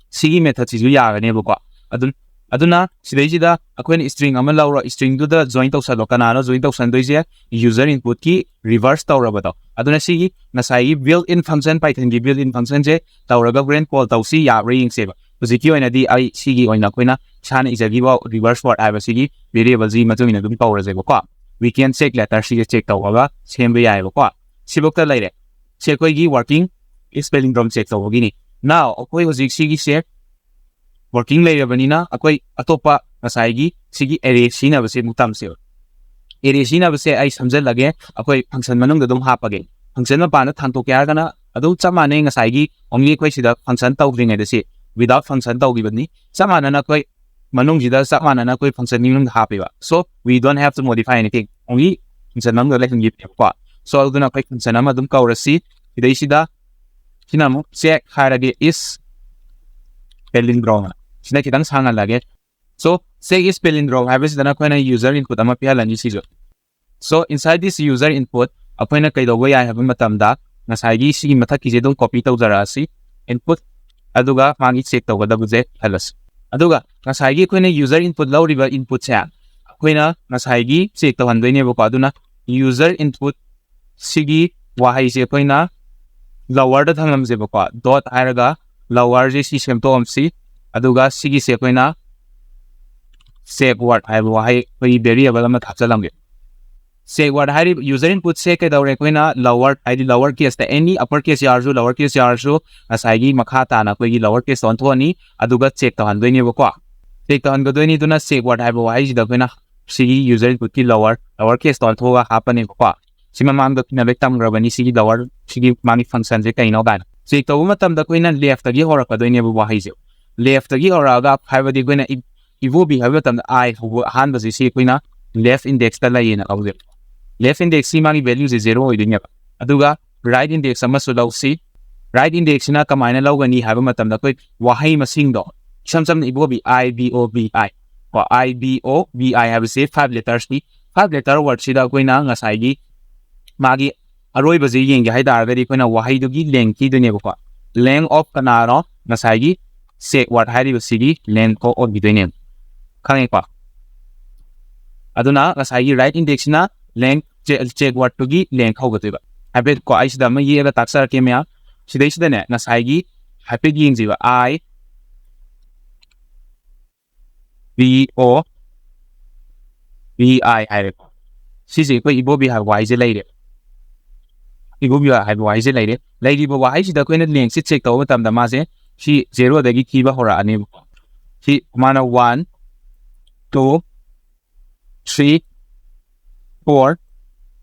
ꯁꯤꯒꯤ method ꯁꯤꯁꯨ ꯌꯥꯒꯅꯦꯕꯀꯣ꯫ ꯑꯗꯨ, ꯑꯗꯨꯅ ꯁꯤꯗꯩꯁꯤꯗ ꯑꯩꯈꯣꯏꯅ string ꯑꯃ ꯂꯧꯔꯣ, string ꯗꯨꯗ join ꯇꯧꯁꯜꯂꯣ꯫ ꯀꯅꯥꯅꯣ join ꯇꯧꯁꯟꯗꯣꯏꯁꯦ? User input ꯀꯤ reverse ꯇꯧꯔꯕꯗꯣ꯫ ꯑꯗꯨꯅ ꯁꯤꯒꯤ ꯉꯁꯥꯏꯒꯤ built in function, Python ꯒꯤ built in function ꯁꯦ ꯇꯧꯔꯒ ꯍꯣꯔꯦꯟ call ꯇꯧꯁꯤ, ꯌꯥꯕ꯭ꯔꯥ ꯌꯦꯡꯁꯦꯕ꯫ ꯍꯧꯖꯤꯛꯀꯤ ꯑꯣꯏꯅꯗꯤ ꯑꯩ ꯁꯤꯒꯤ ꯑꯣꯏꯅ ꯑꯩꯈꯣꯏꯅ ꯏꯁꯥꯅ ꯏꯖꯈꯤꯕ reverse word ꯍꯥꯏꯕꯁꯤꯒꯤ variable ꯁꯤꯒꯤ ꯃꯇꯨꯡ ꯏꯟꯅ ꯑꯗꯨꯝ ꯀꯧꯔꯁꯦꯕꯀꯣ꯫ We can check later, ꯁꯤꯁꯦ check ꯇꯧꯔꯒ ꯁꯦꯝꯕ ꯌꯥꯏꯑꯕꯀꯣ꯫ ꯁꯤꯐꯧꯇ ꯂꯩꯔꯦ꯫ ꯁꯤ ꯑꯩꯈꯣꯏꯒꯤ working is palindrome check ꯇꯧꯕꯒꯤꯅꯤ꯫ Now ꯑꯩꯈꯣꯏ ꯍꯧꯖꯤꯛ ꯁꯤꯒꯤꯁꯦ working ꯂꯩꯔꯕꯅꯤꯅ ꯑꯩꯈꯣꯏ ꯑꯇꯣꯞꯄ ꯉꯁꯥꯏꯒꯤ ꯁꯤꯒꯤ array ꯁꯤꯖꯤꯟꯅꯕꯁꯦ ꯑꯃꯨꯛ ꯇꯝꯁꯦꯕ꯫ Array ꯁꯤꯖꯤꯟꯅꯕꯁꯦ ꯑꯩ ꯁꯝꯖꯜꯂꯒꯦ, ꯑꯩꯈꯣꯏ function ꯃꯅꯨꯡꯗ ꯑꯗꯨꯝ ꯍꯥꯞꯄꯒꯦ꯫ Function ꯃꯄꯥꯟꯗ ꯊꯥꯡꯇꯣꯛꯀꯦ ꯍꯥꯏꯔꯒꯅ ꯑꯗꯨꯝ ꯆꯞ ꯃꯥꯟꯅꯩ, ꯉꯁꯥꯏꯒꯤ only ꯑꯩꯈꯣꯏ ꯁꯤꯗ function ꯇꯧꯗ꯭ꯔꯤꯉꯩꯗ ꯁꯤ without function ꯇꯧꯈꯤꯕꯅꯤ꯫ ꯆꯞ ꯃꯥꯟꯅꯅ ꯑꯩꯈꯣꯏ ꯃꯅꯨꯡꯁꯤꯗ ꯆꯞ ꯃꯥꯟꯅꯅ ꯑꯩꯈꯣꯏ function ꯒꯤ ꯃꯅꯨꯡꯗ ꯍꯥꯞꯄꯦꯕ꯫ So we don't have to modify anything, only function ꯃꯅꯨꯡꯗ ꯂꯩꯍꯟꯈꯤꯕꯅꯦꯕꯀꯣ꯫ So ꯑꯗꯨꯅ ꯑꯩꯈꯣꯏ function ꯑꯃ ꯑꯗꯨꯝ ꯀꯧꯔꯁꯤ꯫ ꯁꯤꯗꯩꯁꯤꯗ ꯁꯤꯅ ꯑꯃꯨꯛ check ꯍꯥꯏꯔꯒꯦ is palindrome꯫ ꯁꯤꯅ ꯈꯤꯇꯪ ꯁꯥꯡꯍꯜꯂꯒꯦ꯫ So check is palindrome ꯍꯥꯏꯕꯁꯤꯗꯅ ꯑꯩꯈꯣꯏꯅ user input ꯑꯃ ꯄꯤꯍꯜꯂꯅꯤ ꯁꯤꯁꯨ꯫ So inside this user input, ꯑꯩꯈꯣꯏꯅ ꯀꯩꯗꯧꯕ ꯌꯥꯏ ꯍꯥꯏꯕ ꯃꯇꯝꯗ, ꯉꯁꯥꯏꯒꯤ ꯁꯤꯒꯤ ꯃꯊꯛꯀꯤꯁꯦ ꯑꯗꯨꯝ copy ꯇꯧꯖꯔꯛꯑꯁꯤ, input, ꯑꯗꯨꯒ ꯃꯥꯒꯤ check ꯇꯧꯒꯗꯕꯁꯦ ꯈꯜꯂꯁꯤ꯫ ꯑꯗꯨꯒ ꯉꯁꯥꯏꯒꯤ ꯑꯩꯈꯣꯏꯅ user input ꯂꯧꯔꯤꯕ inputꯁꯦ ꯑꯩꯈꯣꯏꯅ ꯉꯁꯥꯏꯒꯤ check ꯇꯧꯍꯟꯗꯣꯏꯅꯦꯕꯀꯣ꯫ ꯑꯗꯨꯅ user input ꯁꯤꯒꯤ ꯋꯥꯍꯩꯁꯦ ꯑꯩꯈꯣꯏꯅ lowerꯗ ꯊꯝꯂꯝꯁꯦꯕꯀꯣ, dot ꯍꯥꯏꯔꯒ lowerꯁꯦ ꯁꯤ ꯁꯦꯝꯗꯣꯛꯑꯝꯁꯤ꯫ ꯑꯗꯨꯒ ꯁꯤꯒꯤꯁꯦ ꯑꯩꯈꯣꯏꯅ check word ꯍꯥꯏꯕ ꯋꯥꯍꯩ ꯑꯩꯈꯣꯏꯒꯤ variable ꯑꯃ ꯍꯥꯞꯆꯤꯜꯂꯝꯒꯦ꯫ Check word ꯍꯥꯏꯔꯤꯕ user inputꯁꯦ ꯀꯩꯗꯧꯔꯦ? ꯑꯩꯈꯣꯏꯅ lower, ꯍꯥꯏꯗꯤ lower caseꯇ, any upper case ꯌꯥꯎꯔꯁꯨ, lower case ꯌꯥꯎꯔꯁꯨ, ꯉꯁꯥꯏꯒꯤ ꯃꯈꯥ ꯇꯥꯅ ꯑꯩꯈꯣꯏꯒꯤ lower caseꯇ ꯑꯣꯟꯊꯣꯛꯑꯅꯤ, ꯑꯗꯨꯒ check ꯇꯧꯍꯟꯗꯣꯏꯅꯦꯕꯀꯣ꯫ Check ꯇꯧꯍꯟꯒꯗꯣꯏꯅꯤ꯫ ꯑꯗꯨꯅ check word ꯍꯥꯏꯕ ꯋꯥꯍꯩꯁꯤꯗ ꯑꯩꯈꯣꯏꯅ ꯁꯤꯒꯤ user inputꯀꯤ lower, lower caseꯇ ꯑꯣꯟꯊꯣꯛꯑꯒ ꯍꯥꯞꯄꯅꯦꯕꯀꯣ꯫ ꯁꯤ ꯃꯃꯥꯡꯗ ꯑꯩꯈꯣꯏꯅ ꯂꯣꯏ ꯇꯝꯈ꯭ꯔꯕꯅꯤ, ꯁꯤꯒꯤ lower, ꯁꯤꯒꯤ ꯃꯥꯒꯤ functionꯁꯦ ꯀꯩꯅꯣ ꯀꯥꯏꯅ꯫ Check ꯇꯧꯕ ꯃꯇꯝꯗ ꯑꯩꯈꯣꯏꯅ leftꯇꯒꯤ ꯍꯧꯔꯛꯀꯗꯣꯏꯅꯦꯕ ꯋꯥꯍꯩꯁꯦ꯫ Leftꯇꯒꯤ ꯍꯧꯔꯛꯑꯒ, ꯍꯥꯏꯕꯗꯤ ꯑꯩꯈꯣꯏꯅ ꯏ-, ꯏꯕꯣꯕꯤ ꯍꯥꯏꯕ ꯃꯇꯝꯗ I ꯍꯧꯕ ꯑꯍꯥꯟꯕꯁꯦ ꯁꯤ ꯑꯩꯈꯣꯏꯅ left indexꯇ ꯂꯩꯌꯦꯅ ꯂꯧꯖꯩ꯫ Left indexꯁꯤ ꯃꯥꯒꯤ valueꯁꯦ zero ꯑꯣꯏꯗꯣꯏꯅꯦꯕ꯫ ꯑꯗꯨꯒ right index ꯑꯃꯁꯨ ꯂꯧꯁꯤ꯫ Right indexꯁꯤꯅ ꯀꯃꯥꯏꯅ ꯂꯧꯒꯅꯤ ꯍꯥꯏꯕ ꯃꯇꯝꯗ, ꯑꯩꯈꯣꯏ ꯋꯥꯍꯩ ꯃꯁꯤꯡꯗꯣ ꯏꯁꯝ ꯁꯝꯅ ꯏꯕꯣꯕꯤ, I B O B I, ꯀꯣ, I B O B I ꯍꯥꯏꯕꯁꯤ five lettersꯅꯤ꯫ Five letter wordꯁꯤꯗ ꯑꯩꯈꯣꯏꯅ ꯉꯁꯥꯏꯒꯤ ꯃꯥꯒꯤ ꯑꯔꯣꯏꯕꯁꯤ ꯌꯦꯡꯒꯦ ꯍꯥꯏ ꯇꯥꯔꯒꯗꯤ, ꯑꯩꯈꯣꯏꯅ ꯋꯥꯍꯩꯗꯨꯒꯤ length ꯊꯤꯗꯣꯏꯅꯦꯕꯀꯣ꯫ Length of ꯀꯅꯥꯅꯣ? ꯉꯁꯥꯏꯒꯤ check word ꯍꯥꯏꯔꯤꯕꯁꯤꯒꯤ length ꯀꯣ ꯑꯣꯏꯈꯤꯗꯣꯏꯅꯦꯕ꯫ ꯈꯪꯉꯦꯀꯣ? ꯑꯗꯨꯅ ꯉꯁꯥꯏꯒꯤ right indexꯁꯤꯅ length, check, check wordꯇꯨꯒꯤ length ꯍꯧꯒꯗꯣꯏꯕ꯫ ꯍꯥꯏꯐꯦꯠ ꯀꯣ, ꯑꯩ ꯁꯤꯗ ꯑꯃ ꯌꯦꯛꯑꯒ ꯇꯥꯛꯆꯔꯛꯀꯦ ꯃꯌꯥꯝ꯫ ꯁꯤꯗꯩꯁꯤꯗꯅꯦ, ꯉꯁꯥꯏꯒꯤ ꯍꯥꯏꯐꯦꯠ ꯌꯦꯡꯁꯤꯕ, I B O B I ꯍꯥꯏꯔꯦꯀꯣ꯫ ꯁꯤꯁꯦ ꯑꯩꯈꯣꯏ ꯏꯕꯣꯕꯤ ꯍꯥꯏꯕ ꯋꯥꯍꯩꯁꯦ ꯂꯩꯔꯦ꯫ ꯏꯕꯣꯕꯤ ꯍꯥꯏꯕ ꯋꯥꯍꯩꯁꯦ ꯂꯩꯔꯦ꯫ ꯂꯩꯔꯤꯕ ꯋꯥꯍꯩꯁꯤꯗ ꯑꯩꯈꯣꯏꯅ lengthꯁꯤ check ꯇꯧꯕ ꯃꯇꯝꯗ, ꯃꯥꯁꯦ ꯁꯤ zeroꯗꯒꯤ ꯊꯤꯕ ꯍꯧꯔꯛꯑꯅꯦꯕꯀꯣ꯫ ꯁꯤ ꯃꯥꯅ one, two, three, four,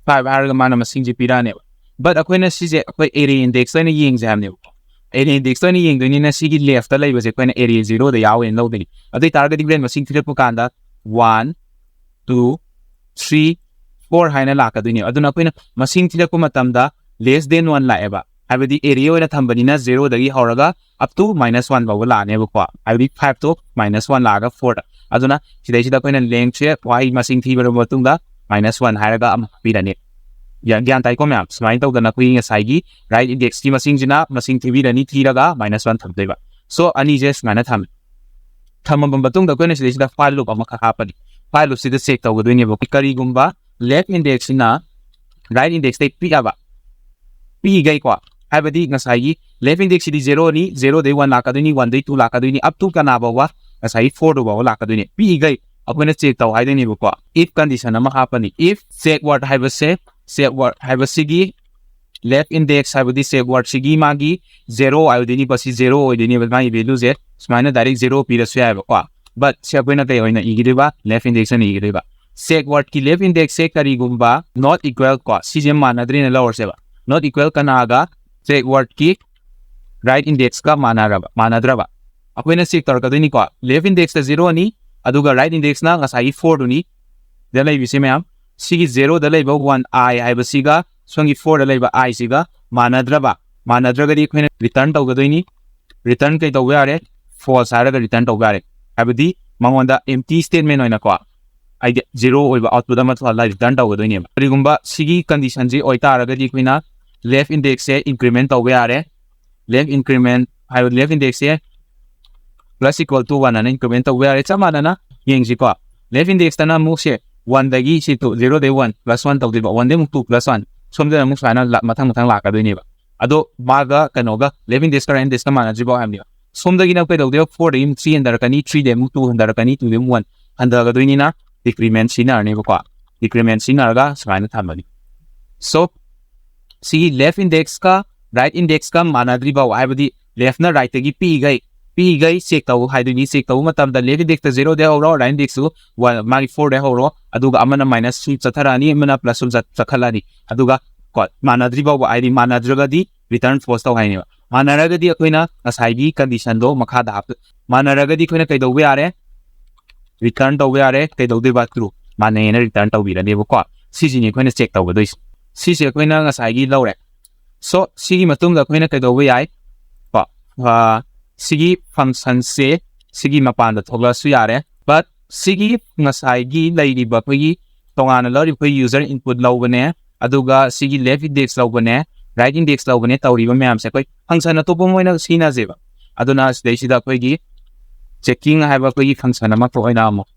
five ꯍꯥꯏꯔꯒ ꯃꯥꯅ ꯃꯁꯤꯡꯁꯦ ꯄꯤꯔꯛꯑꯅꯦꯕ꯫ But ꯑꯩꯈꯣꯏꯅ ꯁꯤꯁꯦ ꯑꯩꯈꯣꯏ array indexꯇ ꯑꯣꯏꯅ ꯌꯦꯡꯁꯦ ꯍꯥꯏꯕꯅꯦꯕꯀꯣ꯫ Array indexꯇ ꯑꯣꯏꯅ ꯌꯦꯡꯗꯣꯏꯅꯤꯅ, ꯁꯤꯒꯤ leftꯇ ꯂꯩꯕꯁꯦ ꯑꯩꯈꯣꯏꯅ array zeroꯗ ꯌꯥꯎꯋꯦꯅ ꯂꯧꯗꯣꯏꯅꯤ꯫ ꯑꯗꯨ ꯑꯣꯏ ꯇꯥꯔꯒꯗꯤ ꯍꯣꯔꯦꯟ ꯃꯁꯤꯡ ꯊꯤꯔꯛꯄ ꯀꯥꯟꯗ one, two, three, four ꯍꯥꯏꯅ ꯂꯥꯛꯀꯗꯣꯏꯅꯦꯕ꯫ ꯑꯗꯨꯅ ꯑꯩꯈꯣꯏꯅ ꯃꯁꯤꯡ ꯊꯤꯔꯛꯄ ꯃꯇꯝꯗ less than one ꯂꯥꯛꯑꯦꯕ, ꯍꯥꯏꯕꯗꯤ array ꯑꯣꯏꯅ ꯊꯝꯕꯅꯤꯅ, zeroꯗꯒꯤ ꯍꯧꯔꯒ up to minus one ꯐꯥꯎꯕ ꯂꯥꯛꯑꯅꯦꯕꯀꯣ, ꯍꯥꯏꯕꯗꯤ five to minus one ꯂꯥꯛꯑꯒ fourꯗ꯫ ꯑꯗꯨꯅ ꯁꯤꯗꯩꯁꯤꯗ ꯑꯩꯈꯣꯏꯅ lengthꯁꯦ, ꯋꯥꯍꯩ ꯃꯁꯤꯡ ꯊꯤꯕ ꯃꯇꯨꯡꯗ minus one ꯍꯥꯏꯔꯒ ꯑꯃ ꯄꯤꯔꯅꯤ꯫ ꯒ꯭ꯌꯥꯟ ꯇꯥꯏꯀꯣ ꯃꯌꯥꯝ? ꯁꯨꯃꯥꯏꯅ ꯇꯧꯗꯅ ꯑꯩꯈꯣꯏꯒꯤ ꯉꯁꯥꯏꯒꯤ right indexꯀꯤ ꯃꯁꯤꯡꯁꯤꯅ ꯃꯁꯤꯡ ꯊꯤꯕꯤꯔꯅꯤ, ꯊꯤꯔꯒ minus one ꯊꯝꯗꯣꯏꯕ꯫ So ꯑꯅꯤꯁꯦ ꯁꯨꯃꯥꯏꯅ ꯊꯝꯃꯦ꯫ ꯊꯝꯃꯕ ꯃꯇꯨꯡꯗ ꯑꯩꯈꯣꯏꯅ ꯁꯤꯗꯩꯁꯤꯗ for loop ꯑꯃꯈꯛ ꯍꯥꯞꯄꯅꯤ꯫ For loopꯁꯤꯗ check ꯇꯧꯒꯗꯣꯏꯅꯦꯕ, ꯀꯔꯤꯒꯨꯝꯕ left indexꯁꯤꯅ right indexꯇꯩ ꯄꯤꯛꯑꯕ, ꯄꯤꯛꯏꯈꯩꯀꯣ, ꯍꯥꯏꯕꯗꯤ ꯉꯁꯥꯏꯒꯤ left indexꯁꯤꯗꯤ zeroꯅꯤ, zeroꯗꯩ one ꯂꯥꯛꯀꯗꯣꯏꯅꯤ, oneꯗꯩ two ꯂꯥꯛꯀꯗꯣꯏꯅꯤ, up to ꯀꯅꯥ ꯐꯥꯎꯕ? ꯉꯁꯥꯏꯒꯤ four ꯗꯨ ꯐꯥꯎꯕ ꯂꯥꯛꯀꯗꯣꯏꯅꯤ꯫ ꯄꯤꯛꯏꯈꯩ ꯑꯩꯈꯣꯏꯅ check ꯇꯧ ꯍꯥꯏꯗꯣꯏꯅꯦꯕꯀꯣ꯫ If condition ꯑꯃ ꯍꯥꯞꯄꯅꯤ, if checkword ꯍꯥꯏꯕꯁꯦ, checkword ꯍꯥꯏꯕꯁꯤꯒꯤ left index ꯍꯥꯏꯕꯗꯤ checkwordꯁꯤꯒꯤ ꯃꯥꯒꯤ zero ꯍꯥꯏꯗꯣꯏꯅꯤꯀꯣ, ꯁꯤ zero ꯑꯣꯏꯗꯣꯏꯅꯦꯕ, ꯃꯥꯒꯤ valueꯁꯦ ꯁꯨꯃꯥꯏꯅ direct zero ꯄꯤꯔꯁꯨ ꯌꯥꯏꯕꯀꯣ꯫ But ꯁꯤ ꯑꯩꯈꯣꯏꯅ ꯀꯩ ꯑꯣꯏꯅ ꯏꯒꯗꯣꯏꯕ? Left index ꯑꯣꯏꯅ ꯏꯒꯗꯣꯏꯕ꯫ Checkwordꯀꯤ left indexꯁꯦ ꯀꯔꯤꯒꯨꯝꯕ not equal ꯀꯣ, ꯁꯤꯁꯦ ꯃꯥꯟꯅꯗ꯭ꯔꯦꯅ ꯂꯧꯔꯁꯦꯕ, not equal ꯀꯅꯥꯒ? Checkwordꯀꯤ right indexꯀ ꯃꯥꯟꯅꯔꯕ, ꯃꯥꯟꯅꯗ꯭ꯔꯕ, ꯑꯩꯈꯣꯏꯅ check ꯇꯧꯔꯛꯀꯗꯣꯏꯅꯤꯀꯣ꯫ Left indexꯇ zeroꯅꯤ, ꯑꯗꯨꯒ right indexꯅ ꯉꯁꯥꯏꯒꯤ fourꯗꯨꯅꯤ꯫ ꯗ ꯂꯩꯕꯁꯦ ꯃꯌꯥꯝ, ꯁꯤꯒꯤ zeroꯗ ꯂꯩꯕ one i ꯍꯥꯏꯕꯁꯤꯒ ꯁꯣꯝꯒꯤ fourꯗ ꯂꯩꯕ iꯁꯤꯒ ꯃꯥꯟꯅꯗ꯭ꯔꯕ, ꯃꯥꯟꯅꯗ꯭ꯔꯒꯗꯤ ꯑꯩꯈꯣꯏꯅ return ꯇꯧꯒꯗꯣꯏꯅꯤ꯫ Return ꯀꯩ ꯇꯧꯕ ꯌꯥꯔꯦ? False ꯍꯥꯏꯔꯒ return ꯇꯧꯕ ꯌꯥꯔꯦ, ꯍꯥꯏꯕꯗꯤ ꯃꯉꯣꯟꯗ empty statement ꯑꯣꯏꯅꯀꯣ, ꯍꯥꯏꯗꯤ zero ꯑꯣꯏꯕ output ꯑꯃ ꯊꯣꯛꯍꯜꯂꯒ return ꯇꯧꯒꯗꯣꯏꯅꯦꯕ꯫ ꯀꯔꯤꯒꯨꯝꯕ ꯁꯤꯒꯤ conditionꯁꯤ ꯑꯣꯏꯇꯥꯔꯒꯗꯤ ꯑꯩꯈꯣꯏꯅ left indexꯁꯦ increment ꯇꯧꯕ ꯌꯥꯔꯦ꯫ Left increment ꯍꯥꯏꯕ left indexꯁꯦ plus equal to one ꯑꯅ increment ꯇꯧꯕ ꯌꯥꯔꯦ꯫ ꯆꯞ ꯃꯥꯟꯅꯅ ꯌꯦꯡꯁꯤꯀꯣ꯫ Left indexꯇꯅ ꯑꯃꯨꯛ ꯁꯦ oneꯗꯒꯤ ꯁꯤ two, zeroꯗꯒꯤ one plus one ꯇꯧꯗꯣꯏꯕ, oneꯗꯒꯤ ꯑꯃꯨꯛ two plus one, ꯁꯣꯝꯗꯅ ꯑꯃꯨꯛ ꯁꯨꯃꯥꯏꯅ ꯂꯥ-, ꯃꯊꯪ ꯃꯊꯪ ꯂꯥꯛꯀꯗꯣꯏꯅꯦꯕ꯫ ꯑꯗꯣ ꯃꯥꯒ ꯀꯩꯅꯣꯒ left indexꯀ right indexꯀ ꯃꯥꯟꯅꯗ꯭ꯔꯤꯕꯣ ꯍꯥꯏꯕꯅꯦꯕ꯫ ꯁꯣꯝꯗꯒꯤꯅ ꯀꯩꯗꯧꯗꯣꯏꯕ? Fourꯗꯒꯤ ꯑꯃꯨꯛ three ꯍꯟꯊꯔꯛꯀꯅꯤ, threeꯗꯒꯤ ꯑꯃꯨꯛ two ꯍꯟꯊꯔꯛꯀꯅꯤ, twoꯗꯒꯤ ꯑꯃꯨꯛ one ꯍꯟꯊꯒꯗꯣꯏꯅꯤꯅ decrement ꯁꯤꯖꯤꯟꯅꯔꯅꯦꯕꯀꯣ꯫ Decrement ꯁꯤꯖꯤꯟꯅꯔꯒ ꯁꯨꯃꯥꯏꯅ ꯊꯝꯃꯅꯤ꯫ So ꯁꯤꯒꯤ left indexꯀ right indexꯀ ꯃꯥꯟꯅꯗ꯭ꯔꯤꯕ, ꯍꯥꯏꯕꯗꯤ leftꯅ rightꯇꯒꯤ ꯄꯤꯛꯏꯈꯩ, ꯄꯤꯛꯏꯈꯩ check ꯇꯧ ꯍꯥꯏꯗꯣꯏꯅꯤ꯫ Check ꯇꯧꯕ ꯃꯇꯝꯗ left indexꯇ zeroꯗꯒꯤ ꯍꯧꯔꯣ, right indexꯁꯨ one, ꯃꯥꯒꯤ fourꯗꯒꯤ ꯍꯧꯔꯣ, ꯑꯗꯨꯒ ꯑꯃꯅ minus ꯁꯨꯝ ꯆꯠꯊꯔꯛꯑꯅꯤ, ꯑꯃꯅ plus ꯁꯨꯝ ꯆꯠ-, ꯆꯠꯈꯠꯂꯅꯤ꯫ ꯑꯗꯨꯒ ꯀꯣ, ꯃꯥꯟꯅꯗ꯭ꯔꯤ ꯐꯥꯎꯕ, ꯍꯥꯏꯗꯤ ꯃꯥꯟꯅꯗ꯭ꯔꯒꯗꯤ return false ꯇꯧ ꯍꯥꯏꯅꯦꯕ꯫ ꯃꯥꯟꯅꯔꯒꯗꯤ ꯑꯩꯈꯣꯏꯅ ꯉꯁꯥꯏꯒꯤ conditionꯗꯣ ꯃꯈꯥꯗ ꯍꯥꯞꯇꯣꯏ꯫ ꯃꯥꯟꯅꯔꯒꯗꯤ ꯑꯩꯈꯣꯏꯅ ꯀꯩꯗꯧꯕ ꯌꯥꯔꯦ? Return ꯇꯧꯕ ꯌꯥꯔꯦ꯫ ꯀꯩꯗꯧꯗꯣꯏꯕ? True, ꯃꯥꯟꯅꯩꯅ return ꯇꯧꯕꯤꯔꯅꯦꯕꯀꯣ꯫ ꯁꯤꯁꯤꯅꯤ ꯑꯩꯈꯣꯏꯅ check ꯇꯧꯒꯗꯣꯏꯁꯦ꯫ ꯁꯤꯁꯦ ꯑꯩꯈꯣꯏꯅ ꯉꯁꯥꯏꯒꯤ ꯂꯧꯔꯦ꯫ So ꯁꯤꯒꯤ ꯃꯇꯨꯡꯗ ꯑꯩꯈꯣꯏꯅ ꯀꯩꯗꯧꯕ ꯌꯥꯏ? ꯀꯣ, ꯑ, ꯁꯤꯒꯤ functionꯁꯦ ꯁꯤꯒꯤ ꯃꯄꯥꯟꯗ ꯊꯣꯛꯂꯛꯑꯁꯨ ꯌꯥꯔꯦ, but ꯁꯤꯒꯤ ꯉꯁꯥꯏꯒꯤ ꯂꯩꯔꯤꯕ ꯑꯩꯈꯣꯏꯒꯤ ꯇꯣꯉꯥꯟꯅ ꯂꯧꯔꯤꯕ ꯑꯩꯈꯣꯏ user input ꯂꯧꯕꯅꯦ, ꯑꯗꯨꯒ ꯁꯤꯒꯤ left index ꯂꯧꯕꯅꯦ, right index ꯂꯧꯕꯅꯦ ꯇꯧꯔꯤꯕ ꯃꯌꯥꯝꯁꯦ ꯑꯩꯈꯣꯏ function ꯑꯇꯣꯞꯄ ꯑꯃ ꯑꯣꯏꯅ ꯁꯤꯖꯤꯟꯅꯁꯦꯕ꯫ ꯑꯗꯨꯅ ꯁꯤꯗꯩꯁꯤꯗ ꯑꯩꯈꯣꯏꯒꯤ checking ꯍꯥꯏꯕ ꯑꯩꯈꯣꯏꯒꯤ function ꯑꯃꯈꯛ ꯑꯣꯏꯅ ꯑꯃꯨꯛ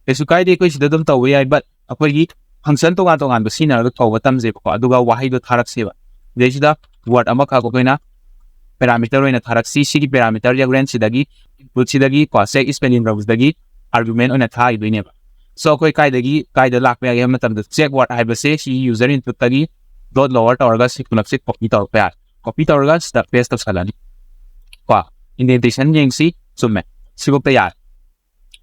ꯀꯩꯁꯨ ꯀꯥꯏꯗꯦ, ꯑꯩꯈꯣꯏ ꯁꯤꯗ ꯑꯗꯨꯝ ꯇꯧꯕ ꯌꯥꯏ, but ꯑꯩꯈꯣꯏꯒꯤ function ꯇꯣꯉꯥꯟ ꯇꯣꯉꯥꯟꯕ ꯁꯤꯖꯤꯟꯅꯔꯒ ꯀꯧꯕ ꯇꯝꯁꯦꯕꯀꯣ꯫ ꯑꯗꯨꯒ ꯋꯥꯍꯩꯗꯣ ꯊꯥꯔꯛꯁꯦꯕ꯫ ꯁꯤꯗꯩꯁꯤꯗ word ꯑꯃꯈꯛ ꯑꯩꯈꯣꯏꯅ parameter ꯑꯣꯏꯅ ꯊꯥꯔꯛꯁꯤ꯫ ꯁꯤꯒꯤ parameter range ꯁꯤꯗꯒꯤ, input ꯁꯤꯗꯒꯤ ꯀꯣ, check spelling ꯗꯒꯤ argument ꯑꯣꯏꯅ ꯊꯥꯈꯤꯗꯣꯏꯅꯦꯕ꯫ So ꯑꯩꯈꯣꯏ ꯀꯥꯏꯗꯒꯤ ꯀꯥꯏꯗ ꯂꯥꯛꯄ ꯌꯥꯒꯦ ꯍꯥꯏꯕ ꯃꯇꯝꯗ, check word ꯍꯥꯏꯕꯁꯦ ꯁꯤꯒꯤ user input ꯇꯒꯤ dot lower ꯇꯧꯔꯒ ꯁꯤ ꯄꯨꯂꯞꯁꯦ copy ꯇꯧꯔꯛꯄ ꯌꯥꯔꯦ꯫ Copy ꯇꯧꯔꯒ ꯁꯤꯗ paste ꯇꯧꯁꯜꯂꯅꯤ ꯀꯣ꯫ Indentation ꯌꯦꯡꯁꯤ, ꯆꯨꯝꯃꯦ, ꯁꯤꯐꯧꯇ ꯌꯥꯔꯦ꯫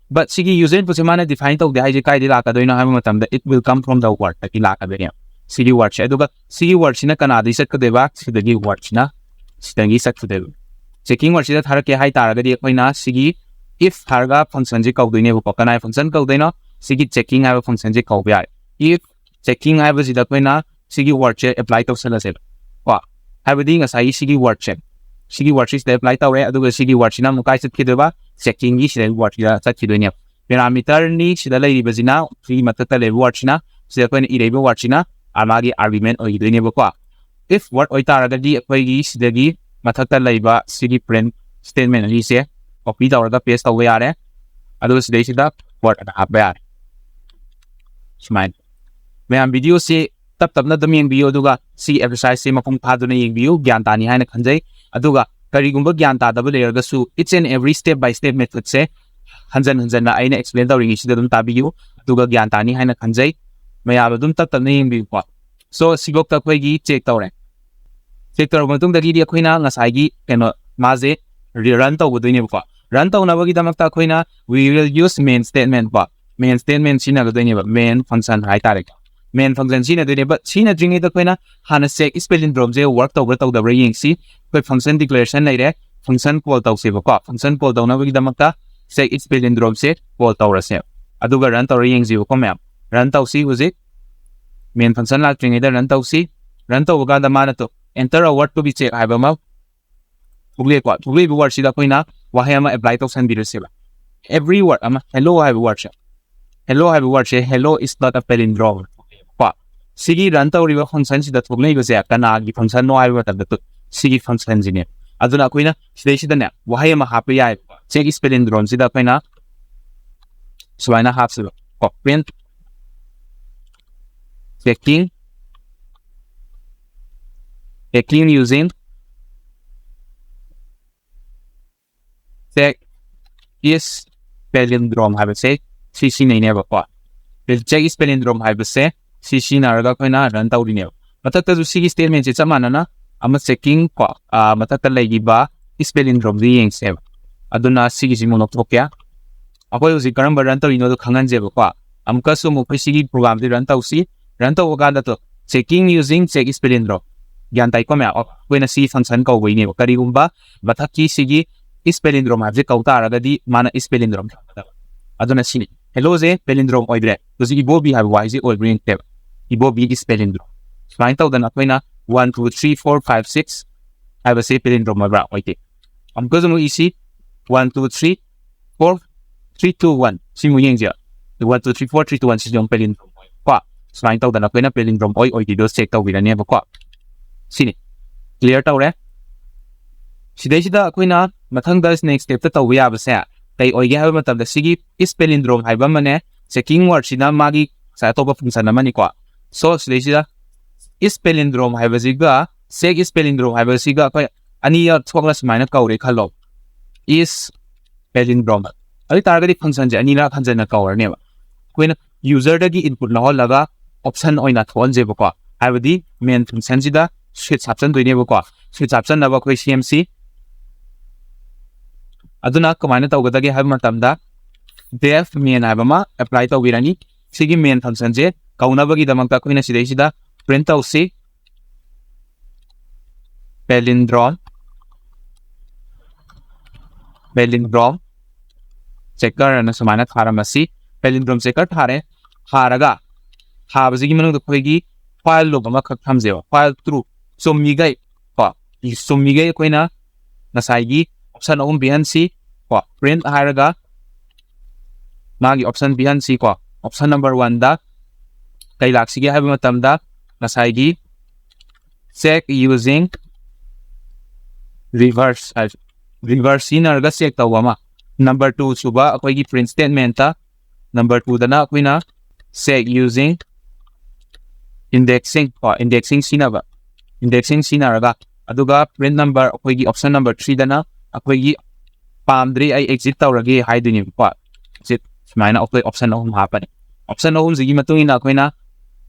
But ꯁꯤꯒꯤ user input ꯁꯦ ꯃꯥꯅ define ꯇꯧꯗꯦ ꯍꯥꯏꯁꯦ ꯀꯥꯏꯗꯒꯤ ꯂꯥꯛꯀꯗꯣꯏꯅꯣ ꯍꯥꯏꯕ ꯃꯇꯝꯗ, it will come from the word ꯗꯒꯤ ꯂꯥꯛꯀꯗꯣꯏꯅꯦ ꯁꯤꯒꯤ word ꯁꯦ꯫ ꯑꯗꯨꯒ ꯁꯤꯒꯤ word ꯁꯤꯅ ꯀꯅꯥꯗꯒꯤ ꯆꯠꯀꯗꯣꯏꯕ? ꯁꯤꯗꯒꯤ word ꯁꯤꯅ ꯁꯤꯗꯒꯤ ꯆꯠꯀꯗꯣꯏꯕ꯫ Checking word ꯁꯤꯗ ꯊꯥꯔꯛꯀꯦ ꯍꯥꯏ ꯇꯥꯔꯒꯗꯤ ꯑꯩꯈꯣꯏꯅ ꯁꯤꯒꯤ if ꯍꯥꯏꯔꯒ function ꯁꯦ ꯀꯧꯗꯣꯏꯅꯦꯕꯀꯣ꯫ ꯀꯅꯥꯒꯤ function ꯀꯧꯗꯣꯏꯅꯣ? ꯁꯤꯒꯤ checking ꯍꯥꯏꯕ function ꯁꯦ ꯀꯧꯕ ꯌꯥꯔꯦ꯫ If checking ꯍꯥꯏꯕꯁꯤꯗ ꯑꯩꯈꯣꯏꯅ ꯁꯤꯒꯤ word ꯁꯦ apply ꯇꯧꯁꯜꯂꯁꯦꯕ ꯀꯣ꯫ ꯍꯥꯏꯕꯗꯤ ꯉꯁꯥꯏꯒꯤ ꯁꯤꯒꯤ word ꯁꯦ, ꯁꯤꯒꯤ word ꯁꯤ ꯁꯤꯗ apply ꯇꯧꯔꯦ, ꯑꯗꯨꯒ ꯁꯤꯒꯤ word ꯁꯤꯅ ꯑꯃꯨꯛ ꯀꯥꯏ ꯆꯠꯈꯤꯗꯣꯏꯕ? Checking ꯒꯤ ꯁꯤꯗ word ꯁꯤꯗ ꯆꯠꯈꯤꯗꯣꯏꯅꯦꯕ꯫ Parameter ꯅꯤ ꯁꯤꯗ ꯂꯩꯔꯤꯕꯁꯤꯅ, ꯁꯤꯒꯤ ꯃꯊꯛꯇ ꯂꯩꯔꯤꯕ word ꯁꯤꯅ, ꯁꯤꯗ ꯑꯩꯈꯣꯏꯅ ꯏꯔꯛꯏꯕ word ꯁꯤꯅ ꯑ, ꯃꯥꯒꯤ argument ꯑꯣꯏꯈꯤꯗꯣꯏꯅꯦꯕꯀꯣ꯫ If word ꯑꯣꯏꯇꯥꯔꯒꯗꯤ ꯑꯩꯈꯣꯏꯒꯤ ꯁꯤꯗꯒꯤ ꯃꯊꯛꯇ ꯂꯩꯕ ꯁꯤꯒꯤ print statement ꯑꯅꯤꯁꯦ copy ꯇꯧꯔꯒ paste ꯇꯧꯕ ꯌꯥꯔꯦ꯫ ꯑꯗꯨꯒ ꯁꯤꯗꯩꯁꯤꯗ word ꯑꯅ ꯍꯥꯞꯄ ꯌꯥꯔꯦ꯫ ꯁꯨꯃꯥꯏꯅ꯫ ꯃꯌꯥꯝ video ꯁꯤ ꯇꯞ ꯇꯞꯅ ꯑꯗꯨꯝ ꯌꯦꯡꯕꯤꯌꯨ, ꯑꯗꯨꯒ ꯁꯤ exercise ꯁꯤ ꯃꯄꯨꯡ ꯐꯥꯗꯨꯅ ꯌꯦꯡꯕꯤꯌꯨ, ꯒ꯭ꯌꯥꯟ ꯇꯥꯅꯤ ꯍꯥꯏꯅ ꯈꯟꯖꯩ꯫ ꯑꯗꯨꯒ ꯀꯔꯤꯒꯨꯝꯕ ꯒ꯭ꯌꯥꯟ ꯇꯥꯗꯕ ꯂꯩꯔꯒꯁꯨ, each and every step by step method ꯁꯦ ꯍꯟꯖꯟ ꯍꯟꯖꯟꯅ ꯑꯩꯅ explain ꯇꯧꯔꯤꯉꯩꯁꯤꯗ ꯑꯗꯨꯝ ꯇꯥꯕꯤꯌꯨ, ꯑꯗꯨꯒ ꯒ꯭ꯌꯥꯟ ꯇꯥꯅꯤ ꯍꯥꯏꯅ ꯈꯟꯖꯩ꯫ ꯃꯌꯥꯝ ꯑꯗꯨꯝ ꯇꯞ ꯇꯞꯅ ꯌꯦꯡꯕꯤꯌꯨꯀꯣ꯫ So ꯁꯤꯐꯧꯇ ꯑꯩꯈꯣꯏꯒꯤ check ꯇꯧꯔꯦ꯫ Check ꯇꯧꯔꯕ ꯃꯇꯨꯡꯗꯒꯤꯗꯤ ꯑꯩꯈꯣꯏꯅ ꯉꯁꯥꯏꯒꯤ ꯀꯩꯅꯣ, ꯃꯥꯁꯦ run ꯇꯧꯒꯗꯣꯏꯅꯦꯕꯀꯣ꯫ Run ꯇꯧꯅꯕꯒꯤꯗꯃꯛꯇ ꯑꯩꯈꯣꯏꯅ we will use main statement ꯀꯣ, main statement ꯁꯤꯖꯤꯟꯅꯒꯗꯣꯏꯅꯦꯕ, main function ꯍꯥꯏꯇꯥꯔꯦꯀꯣ꯫ Main function ꯁꯤꯖꯤꯟꯅꯗꯣꯏꯅꯦ, but ꯁꯤꯖꯤꯟꯅꯗ꯭ꯔꯤꯉꯩꯗ ꯑꯩꯈꯣꯏꯅ ꯍꯥꯟꯅ check ꯏꯐ palindrome ꯁꯦ work ꯇꯧꯕ꯭ꯔꯥ ꯇꯧꯗꯕ꯭ꯔꯥ ꯌꯦꯡꯁꯤ꯫ ꯑꯩꯈꯣꯏ function declaration ꯂꯩꯔꯦ, function call ꯇꯧꯁꯦꯕꯀꯣ꯫ Function call ꯇꯧꯅꯕꯒꯤꯗꯃꯛꯇ check ꯏꯐ palindrome ꯁꯦ call ꯇꯧꯔꯁꯦ, ꯑꯗꯨꯒ run ꯇꯧꯔ ꯌꯦꯡꯁꯤꯕꯀꯣ ꯃꯌꯥꯝ꯫ Run ꯇꯧꯁꯤ ꯍꯧꯖꯤꯛ꯫ Main function ꯂꯥꯛꯇ꯭ꯔꯤꯉꯩꯗ run ꯇꯧꯁꯤ꯫ Run ꯇꯧꯕ ꯀꯥꯟꯗ ꯃꯥꯅ two enter a word to be check ꯍꯥꯏꯕ ꯑꯃ ꯊꯣꯛꯂꯛꯑꯦꯀꯣ꯫ ꯊꯣꯛꯂꯛꯏꯕ word ꯁꯤꯗ ꯑꯩꯈꯣꯏꯅ ꯋꯥꯍꯩ ꯑꯃ apply ꯇꯧꯁꯟꯕꯤꯔꯁꯦꯕ꯫ Every word ꯑꯃ, hello ꯍꯥꯏꯕ word ꯁꯦ, hello ꯍꯥꯏꯕ word say, "Hello is not a palindrome" ꯀꯣ꯫ ꯁꯤꯒꯤ run ꯇꯧꯔꯤꯕ function ꯁꯤꯗ ꯊꯣꯛꯂꯛꯏꯕꯁꯦ ꯀꯅꯥꯒꯤ function ꯅꯣ ꯍꯥꯏꯕ ꯃꯇꯝꯗ ꯇꯨ-, ꯁꯤꯒꯤ function ꯁꯤꯅꯦ꯫ ꯑꯗꯨꯅ ꯑꯩꯈꯣꯏꯅ ꯁꯤꯗꯩꯁꯤꯗꯅꯦ ꯋꯥꯍꯩ ꯑꯃ ꯍꯥꯞꯄ ꯌꯥꯏꯕꯀꯣ꯫ Check ꯏꯁ palindrome ꯁꯤꯗ ꯑꯩꯈꯣꯏꯅ ꯁꯨꯃꯥꯏꯅ ꯍꯥꯞꯁꯤꯕ ꯀꯣ, print checking, checking using check is palindrome ꯍꯥꯏꯕꯁꯦ ꯁꯤ ꯁꯤꯖꯤꯟꯅꯩꯅꯦꯕꯀꯣ꯫ Check is palindrome ꯍꯥꯏꯕꯁꯦ ꯁꯤ ꯁꯤꯖꯤꯟꯅꯔꯒ ꯑꯩꯈꯣꯏꯅ run ꯇꯧꯔꯤꯅꯦꯕ꯫ ꯃꯊꯛꯇꯁꯨ ꯁꯤꯒꯤ statement ꯁꯦ ꯆꯞ ꯃꯥꯟꯅꯅ ꯑꯃ checking ꯀꯣ, ꯑ, ꯃꯊꯛꯇ ꯂꯩꯈꯤꯕ is palindrome ꯁꯤ ꯌꯦꯡꯁꯦꯕ꯫ ꯑꯗꯨꯅ ꯁꯤꯒꯤꯁꯤ ꯑꯃꯨꯛ ꯂꯧꯊꯣꯛꯀꯦ꯫ ꯑꯩꯈꯣꯏ ꯍꯧꯖꯤꯛ ꯀꯔꯝꯕ run ꯇꯧꯔꯤꯅꯣꯗꯣ ꯈꯪꯍꯟꯁꯦꯕꯀꯣ꯫ ꯑꯃꯨꯛꯀꯁꯨ ꯑꯃꯨꯛ ꯑꯩꯈꯣꯏ ꯁꯤꯒꯤ program ꯁꯤ run ꯇꯧꯁꯤ꯫ Run ꯇꯧꯕ ꯀꯥꯟꯗ two, checking using check is palindrome꯫ ꯒ꯭ꯌꯥꯟ ꯇꯥꯏꯀꯣ ꯃꯌꯥꯝ? ꯑꯩꯈꯣꯏꯅ ꯁꯤ function ꯀꯧꯕꯩꯅꯦꯕ꯫ ꯀꯔꯤꯒꯨꯝꯕ ꯃꯊꯛꯀꯤ ꯁꯤꯒꯤ is palindrome ꯍꯥꯏꯕꯁꯦ ꯀꯧ ꯇꯥꯔꯒꯗꯤ ꯃꯥꯅ is palindrome ꯊꯝꯒꯗꯕ꯫ ꯑꯗꯨꯅ ꯁꯤꯅꯤ꯫ Hello ꯁꯦ palindrome ꯑꯣꯏꯗ꯭ꯔꯦ꯫ ꯍꯧꯖꯤꯛ ꯏꯕꯣꯕꯤ ꯍꯥꯏꯕ ꯋꯥꯍꯩꯁꯦ ꯑꯣꯏꯕ꯭ꯔꯥ ꯌꯦꯡꯁꯦꯕ꯫ ꯏꯕꯣꯕꯤ is palindrome꯫ ꯁꯨꯃꯥꯏꯅ ꯇꯧꯗꯅ ꯑꯩꯈꯣꯏꯅ one two three four five six ꯍꯥꯏꯕꯁꯦ palindrome ꯑꯣꯏꯕ꯭ꯔꯥ? ꯑꯣꯏꯗꯦ꯫ ꯑꯃꯨꯛꯀꯁꯨ ꯑꯃꯨꯛ ꯏꯁꯤ, one two three four three two one ꯁꯤꯃꯨꯛ ꯌꯦꯡꯁꯦ꯫ One two three four three two one ꯁꯤꯁꯨ ꯑꯃꯨꯛ palindrome ꯑꯣꯏ ꯀꯣ꯫ ꯁꯨꯃꯥꯏꯅ ꯇꯧꯗꯅ ꯑꯩꯈꯣꯏꯅ palindrome ꯑꯣꯏ ꯑꯣꯏꯗꯦꯗꯣ check ꯇꯧꯕꯤꯔꯅꯦꯕꯀꯣ꯫ ꯁꯤꯅꯤ꯫ Clear ꯇꯧꯔꯦ꯫ ꯁꯤꯗꯩꯁꯤꯗ ꯑꯩꯈꯣꯏꯅ ꯃꯊꯪꯗ next step ꯇ ꯇꯧꯕ ꯌꯥꯕꯁꯦ ꯀꯩ ꯑꯣꯏꯒꯦ ꯍꯥꯏꯕ ꯃꯇꯝꯗ ꯁꯤꯒꯤ is palindrome ꯍꯥꯏꯕ ꯑꯃꯅꯦ, checking word ꯁꯤꯅ ꯃꯥꯒꯤ ꯉꯁꯥꯏ ꯑꯇꯣꯞꯄ function ꯑꯃꯅꯤꯀꯣ꯫ So ꯁꯤꯗꯩꯁꯤꯗ is palindrome ꯍꯥꯏꯕꯁꯤꯒ check is palindrome ꯍꯥꯏꯕꯁꯤꯒ ꯑꯩꯈꯣꯏ ꯑꯅꯤꯔꯛ ꯊꯣꯛꯅ ꯁꯨꯃꯥꯏꯅ ꯀꯧꯔꯦ ꯈꯜꯂꯣ, is palindrome꯫ ꯑꯗꯨ ꯑꯣꯏ ꯇꯥꯔꯒꯗꯤ function ꯁꯦ ꯑꯅꯤꯔꯛ ꯍꯟꯖꯟꯅ ꯀꯧꯔꯅꯦꯕ꯫ ꯑꯩꯈꯣꯏꯅ user ꯗꯒꯤ input ꯂꯧꯍꯜꯂꯒ option ꯑꯣꯏꯅ ꯊꯣꯛꯍꯟꯁꯦꯕꯀꯣ꯫ ꯍꯥꯏꯕꯗꯤ main function ꯁꯤꯗ switch ꯍꯥꯞꯆꯟꯗꯣꯏꯅꯦꯕꯀꯣ꯫ Switch ꯍꯥꯞꯆꯟꯅꯕ ꯑꯩꯈꯣꯏ ꯁꯤ ꯑꯦꯝ ꯁꯤ꯫ ꯑꯗꯨꯅ ꯀꯃꯥꯏꯅ ꯇꯧꯒꯗꯒꯦ ꯍꯥꯏꯕ ꯃꯇꯝꯗ def main ꯍꯥꯏꯕ ꯑꯃ apply ꯇꯧꯕꯤꯔꯅꯤ꯫ ꯁꯤꯒꯤ main function ꯁꯦ ꯀꯧꯅꯕꯒꯤꯗꯃꯛꯇ ꯑꯩꯈꯣꯏꯅ ꯁꯤꯗꯩꯁꯤꯗ print ꯇꯧꯁꯤ꯫ Palindrome, palindrome checker ꯑꯅ ꯁꯨꯃꯥꯏꯅ ꯊꯥꯔꯝꯃꯁꯤ꯫ Palindrome checker ꯊꯥꯔꯦ꯫ ꯊꯥꯔꯒ ꯊꯥꯕꯁꯤꯒꯤ ꯃꯅꯨꯡꯗ ꯑꯩꯈꯣꯏꯒꯤ while loop ꯑꯃꯈꯛ ꯊꯝꯖꯦꯕ꯫ While true, ꯆꯨꯝꯃꯤꯈꯩ ꯀꯣ, ꯆꯨꯝꯃꯤꯈꯩ ꯑꯩꯈꯣꯏꯅ ꯉꯁꯥꯏꯒꯤ option ꯑꯍꯨꯝ ꯄꯤꯍꯟꯁꯤ ꯀꯣ꯫ Print ꯍꯥꯏꯔꯒ ꯃꯥꯒꯤ option ꯄꯤꯍꯟꯁꯤ ꯀꯣ꯫ Option number one ꯗ ꯀꯩ ꯂꯥꯛꯁꯤꯒꯦ ꯍꯥꯏꯕ ꯃꯇꯝꯗ ꯉꯁꯥꯏꯒꯤ check using reverse reverse ꯁꯤꯖꯤꯟꯅꯔꯒ check ꯇꯧꯕ ꯑꯃ, number two ꯁꯨꯕ ꯑꯩꯈꯣꯏꯒꯤ print statement ꯇ, number two ꯗꯅ ꯑꯩꯈꯣꯏꯅ check using indexing ꯀꯣ, indexing ꯁꯤꯖꯤꯟꯅꯕ, indexing ꯁꯤꯖꯤꯟꯅꯔꯒ, ꯑꯗꯨꯒ print number ꯑꯩꯈꯣꯏꯒꯤ option number three ꯗꯅ ꯑꯩꯈꯣꯏꯒꯤ ꯄꯥꯝꯗ꯭ꯔꯤ, ꯑꯩ exit ꯇꯧꯔꯒꯦ ꯍꯥꯏꯗꯣꯏꯅꯦꯕꯀꯣ꯫ Exit ꯁꯨꯃꯥꯏꯅ ꯑꯩꯈꯣꯏ option ꯑꯍꯨꯝ ꯍꯥꯞꯄꯅꯤ꯫ Option ꯑꯍꯨꯝꯁꯤꯒꯤ ꯃꯇꯨꯡ ꯏꯟꯅ ꯑꯩꯈꯣꯏꯅ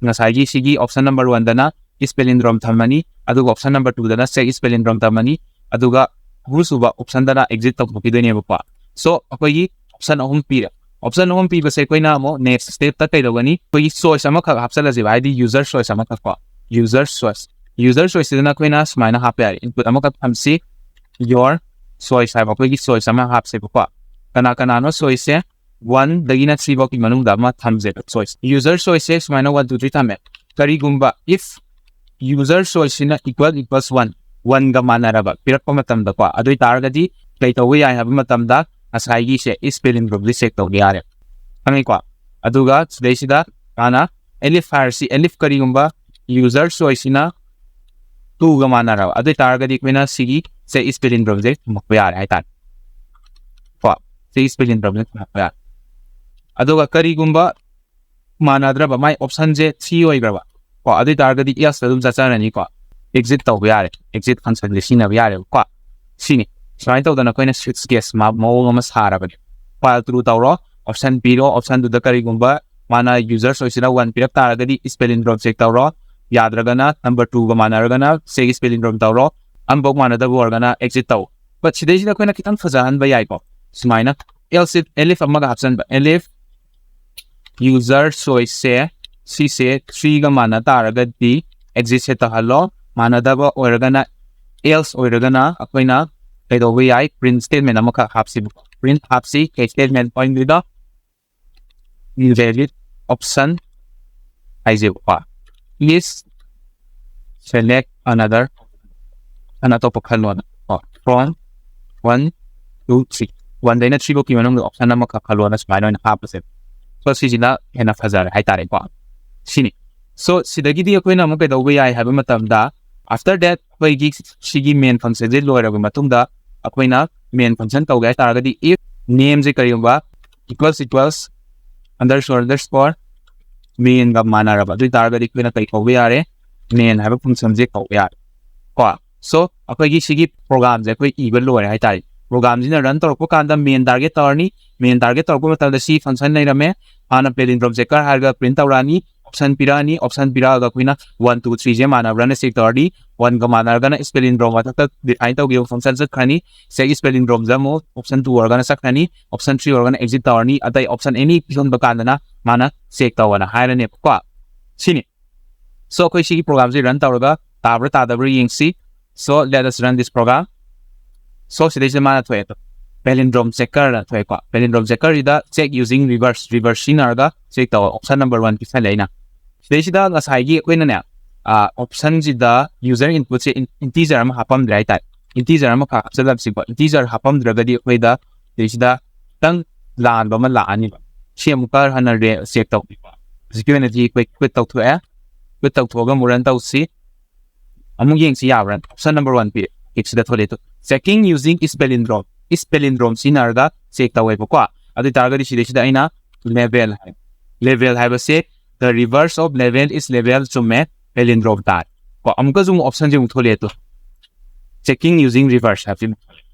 ꯉꯁꯥꯏꯒꯤ ꯁꯤꯒꯤ option number one ꯗꯅ is palindrome ꯊꯝꯃꯅꯤ, ꯑꯗꯨꯒ option number two ꯗꯅ check is palindrome ꯊꯝꯃꯅꯤ, ꯑꯗꯨꯒ ꯑꯍꯨꯝꯁꯨꯕ option ꯗꯅ exit ꯇꯧꯊꯣꯛꯈꯤꯗꯣꯏꯅꯦꯕꯀꯣ꯫ So ꯑꯩꯈꯣꯏꯒꯤ option ꯑꯍꯨꯝ ꯄꯤꯔꯦ꯫ Option ꯑꯍꯨꯝ ꯄꯤꯕꯁꯦ ꯑꯩꯈꯣꯏꯅ ꯑꯃꯨꯛ next step ꯇ ꯀꯩꯗꯧꯒꯅꯤ? ꯑꯩꯈꯣꯏꯒꯤ choice ꯑꯃꯈꯛ ꯍꯥꯞꯆꯜꯂꯁꯦꯕ, ꯍꯥꯏꯗꯤ user choice ꯑꯃꯈꯛ ꯀꯣ, user choice, user choice ꯁꯤꯗꯅ ꯑꯩꯈꯣꯏꯅ ꯁꯨꯃꯥꯏꯅ ꯍꯥꯞꯄ ꯌꯥꯔꯦ, input ꯑꯃꯈꯛ ꯊꯝꯁꯤ, your choice ꯍꯥꯏꯕ ꯑꯩꯈꯣꯏꯒꯤ choice ꯑꯃ ꯍꯥꯞꯁꯦꯕꯀꯣ꯫ ꯀꯅꯥ ꯀꯅꯥꯅꯣ choice ꯁꯦ? One ꯗꯒꯤꯅ three ꯐꯥꯎꯒꯤ ꯃꯅꯨꯡꯗ ꯑꯃ ꯊꯝꯁꯦꯕ choice꯫ User choice ꯁꯦ ꯁꯨꯃꯥꯏꯅ one two three ꯊꯝꯃꯦ꯫ ꯀꯔꯤꯒꯨꯝꯕ if user choice ꯁꯤꯅ equal equals one, one ꯒ ꯃꯥꯟꯅꯔꯕ ꯄꯤꯔꯛꯄ ꯃꯇꯝꯗꯀꯣ, ꯑꯗꯨ ꯑꯣꯏꯇꯥꯔꯒꯗꯤ ꯀꯩ ꯇꯧꯕ ꯌꯥꯏ ꯍꯥꯏꯕ ꯃꯇꯝꯗ ꯉꯁꯥꯏꯒꯤꯁꯦ is palindrome ꯁꯦ check ꯇꯧꯕ ꯌꯥꯔꯦ, ꯈꯪꯉꯤꯀꯣ? ꯑꯗꯨꯒ ꯁꯤꯗꯩꯁꯤꯗ ꯃꯥꯅ elif ꯍꯥꯏꯔꯁꯤ, elif ꯀꯔꯤꯒꯨꯝꯕ user choice ꯁꯤꯅ two ꯒ ꯃꯥꯟꯅꯔꯕ, ꯑꯗꯨ ꯑꯣꯏꯇꯥꯔꯒꯗꯤ ꯑꯩꯈꯣꯏꯅ ꯁꯤꯒꯤ ꯁꯦ is palindrome ꯁꯦ ꯊꯝꯃꯛꯄ ꯌꯥꯔꯦ ꯍꯥꯏꯇꯥꯔꯦ ꯀꯣ꯫ ꯁꯤ is palindrome ꯁꯦ ꯊꯝꯃꯛꯄ ꯌꯥꯔꯦ꯫ ꯑꯗꯨꯒ ꯀꯔꯤꯒꯨꯝꯕ ꯃꯥꯟꯅꯗ꯭ꯔꯕ, ꯃꯥꯏ option ꯁꯦ three ꯑꯣꯏꯈ꯭ꯔꯕ ꯀꯣ, ꯑꯗꯨ ꯑꯣꯏꯇꯥꯔꯒꯗꯤ else ꯇ ꯑꯗꯨꯝ ꯆꯠꯆꯔꯅꯤꯀꯣ, exit ꯇꯧꯕ ꯌꯥꯔꯦ, exit function ꯁꯦ ꯁꯤꯖꯤꯟꯅꯕ ꯌꯥꯔꯦꯕꯀꯣ꯫ ꯁꯤꯅꯤ꯫ ꯁꯨꯃꯥꯏꯅ ꯇꯧꯗꯅ ꯑꯩꯈꯣꯏꯅ switch case ꯃꯑꯣꯡ ꯑꯃ ꯁꯥꯔꯕꯅꯦ꯫ File through ꯇꯧꯔꯣ, option ꯄꯤꯔꯣ, option ꯗꯨꯗ ꯀꯔꯤꯒꯨꯝꯕ ꯃꯥꯅ user choice ꯁꯤꯅ one ꯄꯤꯔꯛ ꯇꯥꯔꯒꯗꯤ is palindrome check ꯇꯧꯔꯣ, ꯌꯥꯗ꯭ꯔꯒꯅ number two ꯒ ꯃꯥꯟꯅꯔꯒꯅ check is palindrome ꯇꯧꯔꯣ, ꯑꯃꯐꯥꯎ ꯃꯥꯟꯅꯗꯕ ꯑꯣꯏꯔꯒꯅ exit ꯇꯧ꯫ But ꯁꯤꯗꯩꯁꯤꯗ ꯑꯩꯈꯣꯏꯅ ꯈꯤꯇꯪ ꯐꯖꯍꯟꯕ ꯌꯥꯏꯀꯣ, ꯁꯨꯃꯥꯏꯅ else if, elif ꯑꯃꯒ ꯍꯥꯞꯆꯟꯕ, elif user choice ꯁꯦ ꯁꯤꯁꯦ three ꯒ ꯃꯥꯟꯅ ꯇꯥꯔꯒꯗꯤ exit ꯁꯦ ꯇꯧꯍꯜꯂꯣ, ꯃꯥꯟꯅꯗꯕ ꯑꯣꯏꯔꯒꯅ, else ꯑꯣꯏꯔꯒꯅ ꯑꯩꯈꯣꯏꯅ ꯀꯩꯗꯧꯕ ꯌꯥꯏ? Print statement ꯑꯃꯈꯛ ꯍꯥꯞꯁꯤꯕꯀꯣ꯫ Print ꯍꯥꯞꯁꯤ, ꯀꯩ statement ꯑꯣꯏꯗꯣꯏꯅꯣ? Invalid option ꯍꯥꯏꯁꯦꯕꯀꯣ꯫ Please select another, ꯑꯅ ꯑꯇꯣꯞꯄ ꯈꯜꯂꯣꯅ ꯀꯣ, from one to three, one ꯗꯩꯅ three ꯐꯥꯎꯒꯤ ꯃꯅꯨꯡꯗ option ꯑꯃꯈꯛ ꯈꯜꯂꯣꯅ ꯁꯨꯃꯥꯏꯅ ꯑꯣꯏꯅ ꯍꯥꯞꯄꯁꯦ꯫ So ꯁꯤꯁꯤꯅ ꯍꯦꯟꯅ ꯐꯖꯔꯦ ꯍꯥꯏꯇꯥꯔꯦꯀꯣ꯫ ꯁꯤꯅꯤ꯫ So ꯁꯤꯗꯒꯤꯗꯤ ꯑꯩꯈꯣꯏꯅ ꯑꯃꯨꯛ ꯀꯩꯗꯧꯕ ꯌꯥꯏ ꯍꯥꯏꯕ ꯃꯇꯝꯗ, after that ꯑꯩꯈꯣꯏꯒꯤ ꯁꯤꯒꯤ main functionꯁꯦ ꯂꯣꯏꯔꯕ ꯃꯇꯨꯡꯗ ꯑꯩꯈꯣꯏꯅ main function ꯇꯧꯒꯦ ꯍꯥꯏ ꯇꯥꯔꯒꯗꯤ, if nameꯁꯦ ꯀꯔꯤꯒꯨꯝꯕ equals equals underscore underscore mainꯒ ꯃꯥꯟꯅꯔꯕ ꯑꯗꯨ ꯑꯣꯏ ꯇꯥꯔꯒꯗꯤ ꯑꯩꯈꯣꯏꯅ ꯀꯩ ꯀꯧꯕ ꯌꯥꯔꯦ? Main ꯍꯥꯏꯕ functionꯁꯦ ꯀꯧꯕ ꯌꯥꯔꯦ꯫ ꯀꯣ, so ꯑꯩꯈꯣꯏꯒꯤ ꯁꯤꯒꯤ programꯁꯦ ꯑꯩꯈꯣꯏ ꯏꯕ ꯂꯣꯏꯔꯦ ꯍꯥꯏꯇꯥꯔꯦ꯫ Programꯁꯤꯅ run ꯇꯧꯔꯛꯄ ꯀꯥꯟꯗ main target ꯇꯧꯔꯅꯤ꯫ Main target ꯇꯧꯔꯛꯄ ꯃꯇꯝꯗ ꯁꯤ function ꯂꯩꯔꯝꯃꯦ꯫ ꯍꯥꯟꯅ palindrome checker ꯍꯥꯏꯔꯒ print ꯇꯧꯔꯛꯑꯅꯤ꯫ Option ꯄꯤꯔꯛꯑꯅꯤ꯫ Option ꯄꯤꯔꯛꯑꯒ ꯑꯩꯈꯣꯏꯅ one two threeꯁꯦ ꯃꯥꯟꯅꯕ꯭ꯔꯥꯅ check ꯇꯧꯔꯅꯤ꯫ Oneꯒ ꯃꯥꯟꯅꯔꯒꯅ is palindrome ꯃꯊꯛꯇ define ꯇꯧꯈꯤꯕ function ꯆꯠꯈ꯭ꯔꯅꯤ꯫ Check is palindromeꯁꯦ ꯑꯃꯨꯛ option two ꯑꯣꯏꯔꯒꯅ ꯆꯠꯈ꯭ꯔꯅꯤ꯫ Option three ꯑꯣꯏꯔꯒꯅ exit ꯇꯧꯔꯅꯤ꯫ ꯑꯇꯩ option any ꯄꯤꯁꯤꯟꯕ ꯀꯥꯟꯗꯅ ꯃꯥꯅ check ꯇꯧꯑꯅ ꯍꯥꯏꯔꯅꯦꯕꯀꯣ꯫ ꯁꯤꯅꯤ꯫ So ꯑꯩꯈꯣꯏ ꯁꯤꯒꯤ programꯁꯦ run ꯇꯧꯔꯒ ꯇꯥꯕ꯭ꯔꯥ ꯇꯥꯗꯕ꯭ꯔꯥ ꯌꯦꯡꯁꯤ꯫ So let us run this program. So ꯁꯤꯗꯩꯁꯤꯗ ꯃꯥꯅ ꯊꯣꯛꯑꯦ, palindrome checkerꯅ ꯊꯣꯛꯑꯦꯀꯣ꯫ Palindrome checkerꯁꯤꯗ check using reverse, reverse ꯁꯤꯖꯤꯟꯅꯔꯒ check ꯇꯧ, option number one ꯄꯤꯁꯜꯂꯦ ꯑꯩꯅ꯫ ꯁꯤꯗꯩꯁꯤꯗ ꯉꯁꯥꯏꯒꯤ ꯑꯩꯈꯣꯏꯅꯅꯦ, optionꯁꯤꯗ user inputꯁꯦ integer ꯑꯃ ꯍꯥꯞꯄꯝꯗ꯭ꯔꯦ ꯍꯥꯏꯇꯥꯔꯦ꯫ Integer ꯑꯃꯈꯛ ꯍꯥꯞꯆꯜꯂꯝꯁꯤꯀꯣ꯫ Integer ꯍꯥꯞꯄꯝꯗ꯭ꯔꯒꯗꯤ ꯑꯩꯈꯣꯏꯗ ꯁꯤꯗꯩꯁꯤꯗ ꯈꯤꯇꯪ ꯂꯥꯟꯕ ꯑꯃ ꯂꯥꯛꯑꯅꯤꯕ꯫ ꯁꯤ ꯑꯃꯨꯛꯀ ꯍꯟꯅ check ꯇꯧꯕꯤꯀꯣ꯫ ꯍꯧꯖꯤꯛꯀꯤ ꯑꯣꯏꯅꯗꯤ ꯑꯩꯈꯣꯏ quit ꯇꯧꯊꯣꯛꯑꯦ꯫ Quit ꯇꯧꯊꯣꯛꯑꯒ ꯑꯃꯨꯛ run ꯇꯧꯁꯤ꯫ ꯑꯃꯨꯛ ꯌꯦꯡꯁꯤ ꯌꯥꯕ꯭ꯔꯥ? Option number one ꯄꯤꯔꯦ꯫ ꯁꯤꯗ ꯊꯣꯛꯂꯛꯑꯦ꯫ Checking using is palindrome, is palindrome ꯁꯤꯖꯤꯟꯅꯔꯒ check ꯇꯧꯋꯦꯕꯀꯣ꯫ ꯑꯗꯨ ꯑꯣꯏꯇꯥꯔꯒꯗꯤ ꯁꯤꯗꯩꯁꯤꯗ ꯑꯩꯅ level ꯍꯥꯏ, level ꯍꯥꯏꯕꯁꯦ the reverse of level is level ꯆꯨꯝꯃꯦ, palindrome ꯇꯥꯔꯦ꯫ ꯀꯣ, ꯑꯃꯨꯛꯀꯁꯨ ꯑꯃꯨꯛ optionꯁꯦ ꯑꯃꯨꯛ ꯊꯣꯛꯂꯛꯑꯦ꯫ ꯇꯨ, checking using reverse ꯍꯥꯏꯕꯁꯤ ꯑꯃꯨꯛ ꯊꯣꯛꯂꯛꯑꯦ꯫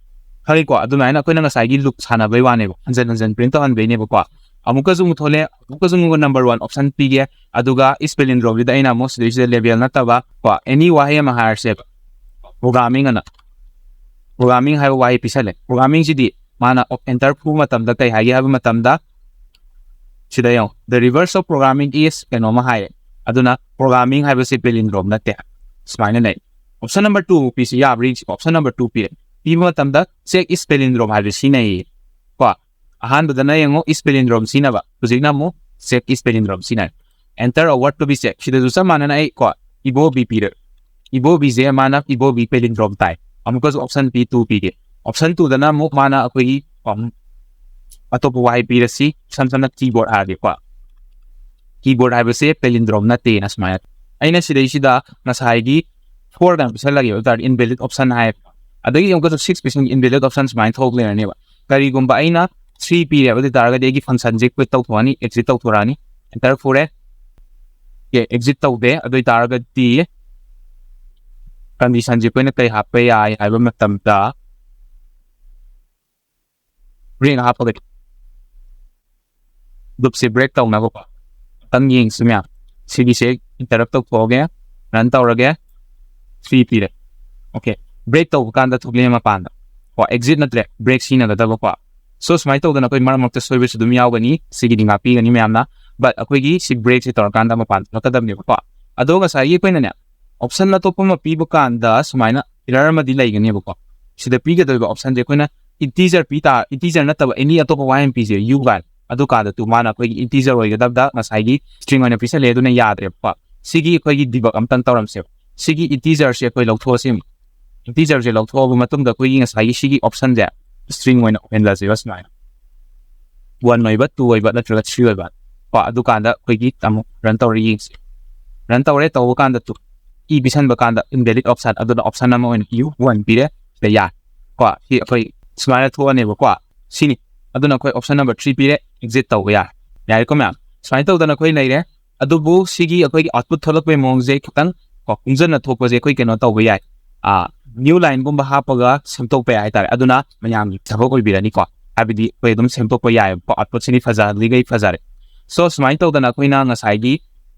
ꯈꯪꯉꯤꯀꯣ? ꯑꯗꯨꯃꯥꯏꯅ ꯑꯩꯈꯣꯏꯅ ꯉꯁꯥꯏꯒꯤ loop ꯁꯥꯟꯅꯕꯩ ꯋꯥꯅꯦꯕ, ꯍꯟꯖꯟ ꯍꯟꯖꯟ print ꯇꯧꯍꯟꯕꯩꯅꯦꯕꯀꯣ꯫ ꯑꯃꯨꯛꯀꯁꯨ ꯑꯃꯨꯛ ꯊꯣꯛꯂꯛꯑꯦ꯫ ꯑꯃꯨꯛꯀꯁꯨ ꯑꯃꯨꯛ number one option ꯄꯤꯒꯦ꯫ ꯑꯗꯨꯒ is palindromeꯁꯤꯗ ꯑꯩꯅ ꯑꯃꯨꯛ ꯁꯤꯗꯩꯁꯤꯗ level ꯅꯠꯇꯕ ꯀꯣ, any ꯋꯥꯍꯩ ꯑꯃ ꯍꯥꯏꯔꯁꯦꯕ, programming ꯑꯅ꯫ Programming ꯍꯥꯏꯕ ꯋꯥꯍꯩ ꯄꯤꯁꯜꯂꯦ꯫ Programmingꯁꯤꯗꯤ ꯃꯥꯅ enter ꯐꯨꯕ ꯃꯇꯝꯗ ꯀꯩ ꯍꯥꯏꯒꯦ ꯍꯥꯏꯕ ꯃꯇꯝꯗ, ꯁꯤꯗ ꯌꯦꯡꯉꯣ, the reverse of programming is ꯀꯩꯅꯣꯝꯃ ꯍꯥꯏꯔꯦ꯫ ꯑꯗꯨꯅ programming ꯍꯥꯏꯕꯁꯤ palindrome ꯅꯠꯇꯦ꯫ ꯁꯨꯃꯥꯏꯅ ꯂꯩ꯫ Option number two ꯄꯤꯁꯤ ꯌꯥꯕ꯭ꯔꯥ ꯌꯦꯡꯁꯤꯀꯣ꯫ Option number two ꯄꯤꯔꯦ꯫ ꯄꯤꯕ ꯃꯇꯝꯗ check is palindrome ꯍꯥꯏꯕꯁꯤ ꯁꯤꯖꯤꯟꯅꯩꯌꯦ꯫ ꯀꯣ, ꯑꯍꯥꯟꯕꯗꯅ ꯌꯦꯡꯉꯣ, is palindrome ꯁꯤꯖꯤꯟꯅꯕ꯫ ꯍꯧꯖꯤꯛꯅ ꯑꯃꯨꯛ check is palindrome ꯁꯤꯖꯤꯟꯅꯔꯦ꯫ Enter a word to be checked꯫ ꯁꯤꯗꯁꯨ ꯆꯞ ꯃꯥꯟꯅꯅ ꯑꯩ ꯀꯣ, ꯏꯕꯣꯕꯤ ꯄꯤꯔꯦ꯫ ꯏꯕꯣꯕꯤꯁꯦ ꯃꯥꯅ ꯏꯕꯣꯕꯤ palindrome ꯇꯥꯏ꯫ ꯑꯃꯨꯛꯀꯁꯨ option ꯄꯤ, two ꯄꯤꯒꯦ꯫ Option twoꯗꯅ ꯑꯃꯨꯛ ꯃꯥꯅ ꯑꯩꯈꯣꯏꯒꯤ, ꯎꯝ, ꯑꯇꯣꯞꯄ ꯋꯥꯍꯩ ꯄꯤꯔꯁꯤ, ꯏꯁꯝ ꯁꯝꯅ keyboard ꯍꯥꯏꯔꯒꯦꯀꯣ꯫ ꯀꯤꯕꯣꯔꯗ ꯍꯥꯏꯕꯁꯦ ꯄꯦꯂꯤꯟꯗ꯭ꯔꯣꯝ ꯅꯠꯇꯦꯅ ꯁꯨꯃꯥꯏꯅ꯫ ꯑꯩꯅ ꯁꯤꯗꯩꯁꯤꯗ ꯉꯁꯥꯏꯒꯤ ꯐꯣꯔ ꯀꯥꯏꯅ ꯄꯤꯁꯜꯂꯒꯦ ꯑꯗꯨ ꯇꯥꯔꯗꯤ ꯏꯟꯚꯦꯂꯤꯠ ꯑꯣꯞꯁꯟ ꯍꯥꯏꯌꯦꯕ꯫ ꯑꯗꯒꯤ ꯑꯃꯨꯛꯀꯁꯨ ꯁꯤꯛꯁ ꯄꯤꯁꯟꯒꯤ ꯏꯟꯚꯦꯂꯤꯠ ꯑꯣꯞꯁꯟ ꯁꯨꯃꯥꯏꯅ ꯊꯣꯛ ꯂꯩꯔꯅꯦꯕ꯫ ꯀꯔꯤꯒꯨꯝꯕ ꯑꯩꯅ ꯊ꯭ꯔꯤ ꯄꯤꯔꯦꯕ ꯑꯗꯨ ꯑꯣꯏ ꯇꯥꯔꯒꯗꯤ ꯑꯩꯒꯤ ꯐꯪꯁꯟꯁꯦ ꯀ꯭ꯋꯤꯠ ꯇꯧꯊꯣꯛꯑꯅꯤ, ꯑꯦꯛꯖꯤꯠ ꯇꯧꯊꯣꯔꯛꯑꯅꯤ, ꯑꯦꯟꯇꯔ ꯐꯨꯔꯦ꯫ ꯑꯦ, ꯑꯦꯛꯖꯤꯠ ꯇꯧꯗꯦ꯫ ꯑꯗꯨ ꯑꯣꯏ ꯇꯥꯔꯒꯗꯤ ꯀꯟꯗꯤꯁꯟꯁꯦ ꯑꯩꯈꯣꯏꯅ ꯀꯩ ꯍꯥꯞꯄ ꯌꯥꯏ ꯍꯥꯏꯕ ꯃꯇꯝꯗ ꯕ꯭ꯔꯦꯛ ꯍꯥꯞꯄꯒꯗꯤ ꯂꯨꯞꯁꯦ ꯕ꯭ꯔꯦꯛ ꯇꯧꯅꯕꯀꯣ ꯑꯝꯇꯪ ꯌꯦꯡꯁꯤ ꯃꯌꯥꯝ꯫ ꯁꯤꯒꯤꯁꯦ ꯏꯟꯇꯔꯞ ꯇꯧꯊꯣꯛꯑꯒꯦ, ꯔꯟ ꯇꯧꯔꯒꯦ, ꯊ꯭ꯔꯤ ꯄꯤꯔꯦ꯫ ꯑꯣꯀꯦ, ꯕ꯭ꯔꯦꯛ ꯇꯧꯕ ꯀꯥꯟꯗ ꯊꯣꯛꯂꯛꯑꯦ ꯃꯄꯥꯟꯗ ꯀꯣ, ꯑꯦꯛꯖꯤꯠ ꯅꯠꯇ꯭ꯔꯦ, ꯕ꯭ꯔꯦꯛ ꯁꯤꯖꯤꯟꯅꯒꯗꯕꯀꯣ꯫ ꯁꯣ ꯁꯨꯃꯥꯏꯅ ꯇꯧꯗꯅ ꯑꯩꯈꯣꯏ ꯃꯔꯛ ꯃꯔꯛꯇ ꯁꯣꯏꯕꯁꯨ ꯑꯗꯨꯝ ꯌꯥꯎꯒꯅꯤ, ꯁꯤꯒꯤꯗꯤ ꯉꯥꯛꯄꯤꯒꯅꯤ ꯃꯌꯥꯝꯅ꯫ ꯕꯠ ꯑꯩꯈꯣꯏꯒꯤ ꯁꯤ ꯕ꯭ꯔꯦꯛꯁꯦ ꯇꯧꯔꯀꯥꯟꯗ ꯃꯄꯥꯟ ꯊꯣꯛꯂꯛꯀꯗꯕꯅꯦꯕꯀꯣ꯫ ꯑꯗꯣ ꯉꯁꯥꯏꯒꯤ ꯑꯩꯈꯣꯏꯅꯅꯦ ꯑꯣꯞꯁꯟ ꯑꯇꯣꯞꯄ ꯑꯃ ꯄꯤꯕ ꯀꯥꯟꯗ ꯁꯨꯃꯥꯏꯅ ꯏꯔꯔ ꯑꯃꯗꯤ ꯂꯩꯒꯅꯦꯕꯀꯣ꯫ ꯁꯤꯗ ꯄꯤꯒꯗꯧꯔꯤꯕ ꯑꯣꯞꯁꯟꯁꯦ ꯑꯩꯈꯣꯏꯅ ꯏꯟꯇꯤꯖꯔ ꯄꯤ ꯇꯥ ꯏꯟꯇꯤꯖꯔ ꯅꯠꯇꯕ ꯑꯦꯅꯤ ꯑꯇꯣꯞꯄ ꯋꯥꯍꯩ ꯑꯃ ꯄꯤꯁꯦ, ꯌꯨ ꯀꯥꯏꯅ꯫ ꯑꯗꯨꯀꯥꯟꯗ ꯇꯨ ꯃꯥꯅ ꯑꯩꯈꯣꯏꯒꯤ ꯏꯟꯇꯤꯖꯔ ꯑꯣꯏꯒꯗꯕꯗ ꯉꯁꯥꯏꯒꯤ ꯁ꯭ꯇ꯭ꯔꯤꯡ ꯑꯣꯏꯅ ꯄꯤꯁꯜꯂꯛꯑꯦ, ꯑꯗꯨꯅ ꯌꯥꯗ꯭ꯔꯦꯕꯀꯣ꯫ ꯁꯤꯒꯤ ꯑꯩꯈꯣꯏꯒꯤ ꯗꯤꯕꯛ ꯑꯝꯇꯪ ꯇꯧꯔꯝꯁꯦꯕ꯫ ꯁꯤꯒꯤ ꯏꯟꯇꯤꯖꯔꯁꯦ ꯑꯩꯈꯣꯏ ꯂꯧꯊꯣꯛꯑꯁꯤ꯫ ꯏꯟꯇꯤꯖꯔꯁꯦ ꯂꯧꯊꯣꯛꯑꯕ ꯃꯇꯨꯡꯗ ꯑꯩꯈꯣꯏꯒꯤ ꯉꯁꯥꯏꯒꯤ ꯁꯤꯒꯤ ꯑꯣꯞꯁꯟꯁꯦ ꯁ꯭ꯇ꯭ꯔꯤꯡ ꯑꯣꯏꯅ ꯑꯣꯏꯍꯜꯂꯁꯦꯕ ꯁꯨꯃꯥꯏꯅ꯫ ꯋꯥꯟ ꯑꯣꯏꯕ, ꯇꯨ ꯑꯣꯏꯕ ꯅꯠꯇ꯭ꯔꯒ ꯊ꯭ꯔꯤ ꯑꯣꯏꯕ ꯀꯣ꯫ ꯑꯗꯨꯀꯥꯟꯗ ꯑꯩꯈꯣꯏꯒꯤ ꯑꯃꯨꯛ ꯔꯟ ꯇꯧꯔ ꯌꯦꯡꯁꯤ꯫ ꯔꯟ ꯇꯧꯔꯦ, ꯇꯧꯕ ꯀꯥꯟꯗ ꯇꯨ ꯏ ꯄꯤꯁꯟꯕ ꯀꯥꯟꯗ ꯏꯟꯚꯦꯂꯤꯠ ꯑꯣꯞꯁꯟ, ꯑꯗꯨꯅ ꯑꯣꯞꯁꯟ ꯑꯃ ꯑꯣꯏꯅ ꯄꯤꯌꯨ, ꯋꯥꯟ ꯄꯤꯔꯦ, ꯁꯤꯗ ꯌꯥꯔꯦ ꯀꯣ꯫ ꯁꯤ ꯑꯩꯈꯣꯏ ꯁꯨꯃꯥꯏꯅ ꯊꯣꯛꯑꯅꯦꯕꯀꯣ꯫ ꯁꯤꯅꯤ꯫ ꯑꯗꯨꯅ ꯑꯩꯈꯣꯏ ꯑꯣꯞꯁꯟ ꯅꯝꯕꯔ ꯊ꯭ꯔꯤ ꯄꯤꯔꯦ, ꯑꯦꯛꯖꯤꯠ ꯇꯧꯕ ꯌꯥꯔꯦ꯫ ꯌꯥꯔꯦꯀꯣ ꯃꯌꯥꯝ? ꯁꯨꯃꯥꯏꯅ ꯇꯧꯗꯅ ꯑꯩꯈꯣꯏ ꯂꯩꯔꯦ꯫ ꯑꯗꯨꯕꯨ ꯁꯤꯒꯤ ꯑꯩꯈꯣꯏꯒꯤ ꯑꯥꯎꯠꯄꯨꯠ ꯊꯣꯛꯂꯛꯄꯒꯤ ꯃꯑꯣꯡꯁꯦ ꯈꯤꯇꯪ ꯀꯣ ꯀꯨꯡꯖꯟꯅ ꯊꯣꯛꯄꯁꯦ ꯑꯩꯈꯣꯏ ꯀꯩꯅꯣ ꯇꯧꯕ ꯌꯥꯏ, ꯅ꯭ꯌꯨ ꯂꯥꯏꯟꯒꯨꯝꯕ ꯍꯥꯞꯄꯒ ꯁꯦꯝꯗꯣꯛꯄ ꯌꯥꯏ ꯍꯥꯏꯇꯥꯔꯦ꯫ ꯑꯗꯨꯅ ꯃꯌꯥꯝꯒꯤ ꯊꯕꯛ ꯑꯣꯏꯕꯤꯔꯅꯤꯀꯣ, ꯍꯥꯏꯕꯗꯤ ꯑꯩꯈꯣꯏ ꯑꯗꯨꯝ ꯁꯦꯝꯗꯣꯛꯄ ꯌꯥꯏꯑꯕꯀꯣ꯫ ꯑꯥꯎꯠꯄꯨꯠꯁꯤꯗꯤ ꯐꯖꯍꯜꯂꯤꯈꯩ ꯐꯖꯔꯦ꯫ ꯁꯣ ꯁꯨꯃꯥꯏꯅ ꯇꯧꯗꯅ ꯑꯩꯈꯣꯏꯅ ꯉꯁꯥꯏꯒꯤ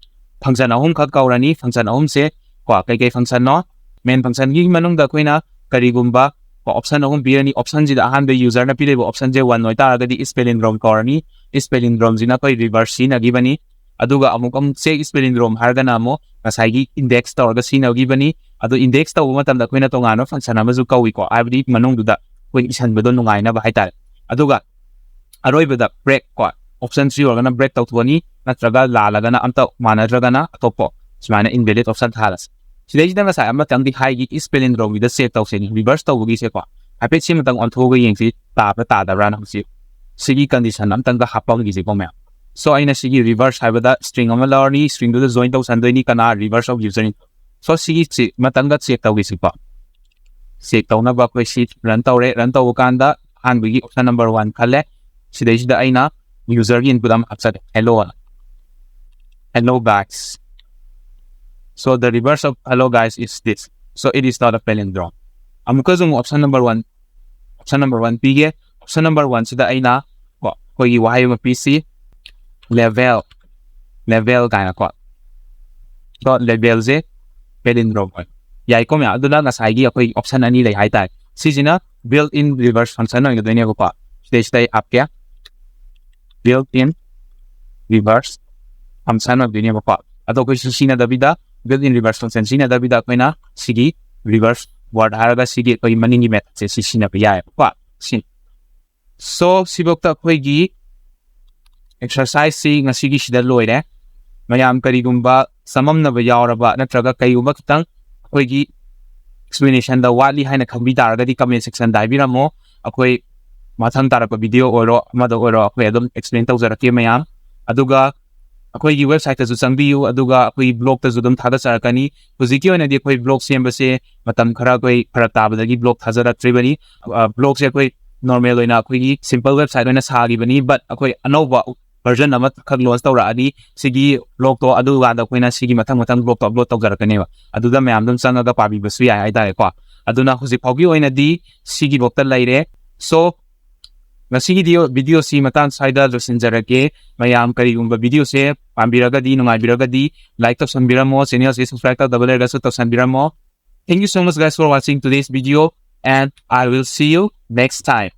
ꯐꯪꯁꯟ ꯑꯍꯨꯝꯈꯛ ꯀꯧꯔꯅꯤ꯫ ꯐꯪꯁꯟ ꯑꯍꯨꯝꯁꯦ ꯀꯣ ꯀꯩꯀꯩ ꯐꯪꯁꯟꯅꯣ? ꯃꯦꯟ ꯐꯪꯁꯟꯒꯤ ꯃꯅꯨꯡꯗ ꯑꯩꯈꯣꯏꯅ ꯀꯔꯤꯒꯨꯝꯕ ꯀꯣ ꯑꯣꯞꯁꯟ ꯑꯍꯨꯝ ꯄꯤꯔꯅꯤ꯫ ꯑꯣꯞꯁꯟꯁꯤꯗ ꯑꯍꯥꯟꯕ ꯌꯨꯖꯔꯅ ꯄꯤꯔꯛꯏꯕ ꯑꯣꯞꯁꯟꯁꯦ ꯋꯥꯟ ꯑꯣꯏꯇꯥꯔꯒꯗꯤ ꯏꯁ ꯄꯦꯂꯤꯟꯗ꯭ꯔꯣꯝ ꯀꯧꯔꯅꯤ꯫ ꯏꯁ ꯄꯦꯂꯤꯟꯗ꯭ꯔꯣꯝꯁꯤꯅ ꯑꯩꯈꯣꯏ ꯔꯤꯚꯔꯁ ꯁꯤꯖꯤꯟꯅꯈꯤꯕꯅꯤ꯫ ꯑꯗꯨꯒ ꯑꯃꯨꯛ ꯑꯃꯨꯛ ꯆꯦꯛ ꯏꯁ ꯄꯦꯂꯤꯟꯗ꯭ꯔꯣꯝ ꯍꯥꯏꯔꯒꯅ ꯑꯃꯨꯛ ꯉꯁꯥꯏꯒꯤ ꯏꯟꯗꯦꯛꯁ ꯇꯧꯔꯒ ꯁꯤꯖꯤꯟꯅꯈꯤꯕꯅꯤ꯫ ꯑꯗꯨ ꯏꯟꯗꯦꯛꯁ ꯇꯧꯕ ꯃꯇꯝꯗ ꯑꯩꯈꯣꯏꯅ ꯇꯣꯉꯥꯟꯕ ꯐꯪꯁꯟ ꯑꯃꯁꯨ ꯀꯧꯏꯀꯣ, ꯍꯥꯏꯕꯗꯤ ꯃꯅꯨꯡꯗꯨꯗ ꯑꯩꯈꯣꯏꯅ ꯏꯁꯟꯕꯗꯣ ꯅꯨꯡꯉꯥꯏꯅꯕ ꯍꯥꯏꯇꯥꯔꯦ꯫ ꯑꯗꯨꯒ ꯑꯔꯣꯏꯕꯗ ꯕ꯭ꯔꯦꯛ ꯀꯣ, ꯑꯣꯞꯁꯟ ꯊ꯭ꯔꯤ ꯑꯣꯏꯔꯒꯅ ꯕ꯭ꯔꯦꯛ ꯇꯧꯊꯣꯛꯑꯅꯤ, ꯅꯠꯇ꯭ꯔꯒ ꯂꯥꯜꯂꯒꯅ ꯑꯝꯇ ꯃꯥꯟꯅꯗ꯭ꯔꯒꯅ ꯑꯇꯣꯞꯄ ꯁꯨꯃꯥꯏꯅ ꯏꯟꯚꯦꯂꯤꯠ ꯑꯣꯞꯁꯟ ꯊꯥꯍꯜꯂꯁꯤ꯫ ꯁꯤꯗꯩꯁꯤꯗ ꯉꯁꯥꯏ ꯑꯃꯇꯪꯗꯤ ꯍꯥꯏꯒꯤ ꯏꯁ ꯄꯦꯂꯤꯟꯗ꯭ꯔꯣꯝꯒꯤꯗ ꯆꯦꯛ ꯇꯧꯁꯦ, ꯔꯤꯚꯔꯁ ꯇꯧꯕꯒꯤꯁꯦꯀꯣ꯫ ꯍꯥꯏꯐꯦꯠ ꯁꯤ ꯑꯃꯇꯪ ꯑꯣꯟꯊꯣꯛꯑꯒ ꯌꯦꯡꯁꯤ, ꯇꯥꯕ꯭ꯔꯥ ꯇꯥꯗꯕ꯭ꯔꯥꯅ ꯍꯧꯖꯤꯛ꯫ ꯁꯤꯒꯤ ꯀꯟꯗꯤꯁꯟ ꯑꯝꯇꯪꯒ ꯍꯥꯞꯄꯝꯈꯤꯁꯤꯀꯣ ꯃꯌꯥꯝ꯫ So ꯑꯩꯅ ꯁꯤꯒꯤ reverse ꯍꯥꯏꯕꯗ string ꯑꯃ ꯂꯧꯔꯅꯤ, stringꯗꯨꯗ join ꯇꯧꯁꯟꯗꯣꯏꯅꯤ ꯀꯅꯥ? Reverse of user. So ꯁꯤꯒꯤ ꯆꯦ-, ꯑꯃꯇꯪꯒ check ꯇꯧꯒꯦꯁꯤꯀꯣ꯫ Check ꯇꯧꯅꯕ ꯑꯩꯈꯣꯏ ꯁꯤ run ꯇꯧꯔꯦ꯫ Run ꯇꯧꯕ ꯀꯥꯟꯗ ꯑꯍꯥꯟꯕꯒꯤ option number one ꯈꯜꯂꯦ꯫ ꯁꯤꯗꯩꯁꯤꯗ ꯑꯩꯅ userꯒꯤ input ꯑꯃ ꯍꯥꯞꯆꯒꯦ, hello ꯑꯅ꯫ Hello guys. So the reverse of hello guys is this. So it is not a palindrome. ꯑꯃꯨꯛꯀꯁꯨ ꯑꯃꯨꯛ option number one, option number one ꯄꯤꯒꯦ꯫ Option number one ꯁꯤꯗ ꯑꯩꯅ ꯀꯣ ꯑꯩꯈꯣꯏꯒꯤ ꯋꯥꯍꯩ ꯑꯃ ꯄꯤꯁꯤ, level, level ꯀꯥꯏꯅꯀꯣ꯫ ꯀꯣ levelꯁꯦ palindrome ꯑꯣꯏ꯫ ꯌꯥꯏꯀꯣ ꯃꯌꯥꯝ? ꯑꯗꯨꯅ ꯉꯁꯥꯏꯒꯤ ꯑꯩꯈꯣꯏ option ꯑꯅꯤ ꯂꯩ ꯍꯥꯏꯇꯥꯔꯦ꯫ ꯁꯤꯁꯤꯅ built in reverse function ꯑꯣꯏꯒꯗꯣꯏꯅꯦꯕꯀꯣ꯫ ꯁꯤꯗꯩꯁꯤꯗ ꯑꯩ ꯍꯥꯞꯀꯦ, built in reverse function ꯑꯣꯏꯗꯣꯏꯅꯦꯕꯀꯣ꯫ ꯑꯗꯣ ꯑꯩꯈꯣꯏ ꯁꯤ ꯁꯤꯖꯤꯟꯅꯗꯕꯤꯗ, built in reverse function ꯁꯤꯖꯤꯟꯅꯗꯕꯤꯗ ꯑꯩꯈꯣꯏꯅ ꯁꯤꯒꯤ reverse word ꯍꯥꯏꯔꯒ ꯁꯤꯒꯤ ꯑꯩꯈꯣꯏ ꯃꯅꯤꯡꯒꯤ methodꯁꯦ ꯁꯤ ꯁꯤꯖꯤꯟꯅꯕ ꯌꯥꯏꯑꯕꯀꯣ꯫ ꯁꯤ꯫ So ꯁꯤꯐꯧꯇ ꯑꯩꯈꯣꯏꯒꯤ exerciseꯁꯤ ꯉꯁꯤꯒꯤ ꯁꯤꯗ ꯂꯣꯏꯔꯦ꯫ ꯃꯌꯥꯝ ꯀꯔꯤꯒꯨꯝꯕ ꯆꯃꯝꯅꯕ ꯌꯥꯎꯔꯕ ꯅꯠꯇ꯭ꯔꯒ ꯀꯔꯤꯒꯨꯝꯕ ꯈꯤꯇꯪ ꯑꯩꯈꯣꯏꯒꯤ explanationꯗ ꯋꯥꯠꯂꯤ ꯍꯥꯏꯅ ꯈꯟꯕꯤ ꯇꯥꯔꯒꯗꯤ comment sectionꯗ ꯍꯥꯏꯕꯤꯔꯝꯃꯣ꯫ ꯑꯩꯈꯣꯏ ꯃꯊꯪ ꯇꯥꯔꯛꯄ video ꯑꯣꯏꯔꯣ ꯑꯃꯗ ꯑꯣꯏꯔꯣ ꯑꯩꯈꯣꯏ ꯑꯗꯨꯝ explain ꯇꯧꯖꯔꯛꯀꯦ ꯃꯌꯥꯝ꯫ ꯑꯗꯨꯒ ꯑꯩꯈꯣꯏꯒꯤ websiteꯇꯁꯨ ꯆꯪꯕꯤꯌꯨ, ꯑꯗꯨꯒ ꯑꯩꯈꯣꯏꯒꯤ blogꯇꯁꯨ ꯑꯗꯨꯝ ꯊꯥꯒꯠꯆꯔꯛꯀꯅꯤ꯫ ꯍꯧꯖꯤꯛꯀꯤ ꯑꯣꯏꯅꯗꯤ ꯑꯩꯈꯣꯏ blog ꯁꯦꯝꯕꯁꯦ ꯃꯇꯝ ꯈꯔ ꯑꯩꯈꯣꯏ ꯐꯔꯛ ꯇꯥꯕꯗꯒꯤ blog ꯊꯥꯖꯔꯛꯇ꯭ꯔꯤꯕꯅꯤ꯫ ꯑ, blogꯁꯦ ꯑꯩꯈꯣꯏ normal ꯑꯣꯏꯅ ꯑꯩꯈꯣꯏꯒꯤ simple website ꯑꯣꯏꯅ ꯁꯥꯈꯤꯕꯅꯤ, but ꯑꯩꯈꯣꯏ ꯑꯅꯧꯕ version ꯑꯃꯈꯛ launch ꯇꯧꯔꯛꯑꯅꯤ꯫ ꯁꯤꯒꯤ blogꯇꯣ ꯑꯗꯨꯀꯥꯟꯗ ꯑꯩꯈꯣꯏꯅ ꯁꯤꯒꯤ ꯃꯊꯪ ꯃꯊꯪ blogꯇꯣ upload ꯇꯧꯖꯔꯛꯀꯅꯦꯕ꯫ ꯑꯗꯨꯗ ꯃꯌꯥꯝ ꯑꯗꯨꯝ ꯆꯪꯉꯒ ꯄꯥꯕꯤꯕꯁꯨ ꯌꯥꯏ ꯍꯥꯏꯇꯥꯔꯦꯀꯣ꯫ ꯑꯗꯨꯅ ꯍꯧꯖꯤꯛ ꯐꯥꯎꯒꯤ ꯑꯣꯏꯅꯗꯤ ꯁꯤꯒꯤꯐꯥꯎꯇ ꯂꯩꯔꯦ꯫ So ꯉꯁꯤꯒꯤꯗꯤ videoꯁꯤ ꯃꯇꯥꯡ ꯁ꯭ꯋꯥꯏꯗ ꯂꯣꯏꯁꯤꯟꯖꯔꯒꯦ꯫ ꯃꯌꯥꯝ ꯀꯔꯤꯒꯨꯝꯕ videoꯁꯦ ꯄꯥꯝꯕꯤꯔꯒꯗꯤ, ꯅꯨꯡꯉꯥꯏꯕꯤꯔꯒꯗꯤ like ꯇꯧꯁꯟꯕꯤꯔꯝꯃꯣ, channelꯁꯦ subscribe ꯇꯧꯗꯕ ꯂꯩꯔꯒꯁꯨ ꯇꯧꯁꯟꯕꯤꯔꯝꯃꯣ꯫ Thank you so much guys for watching today's video and I will see you next time.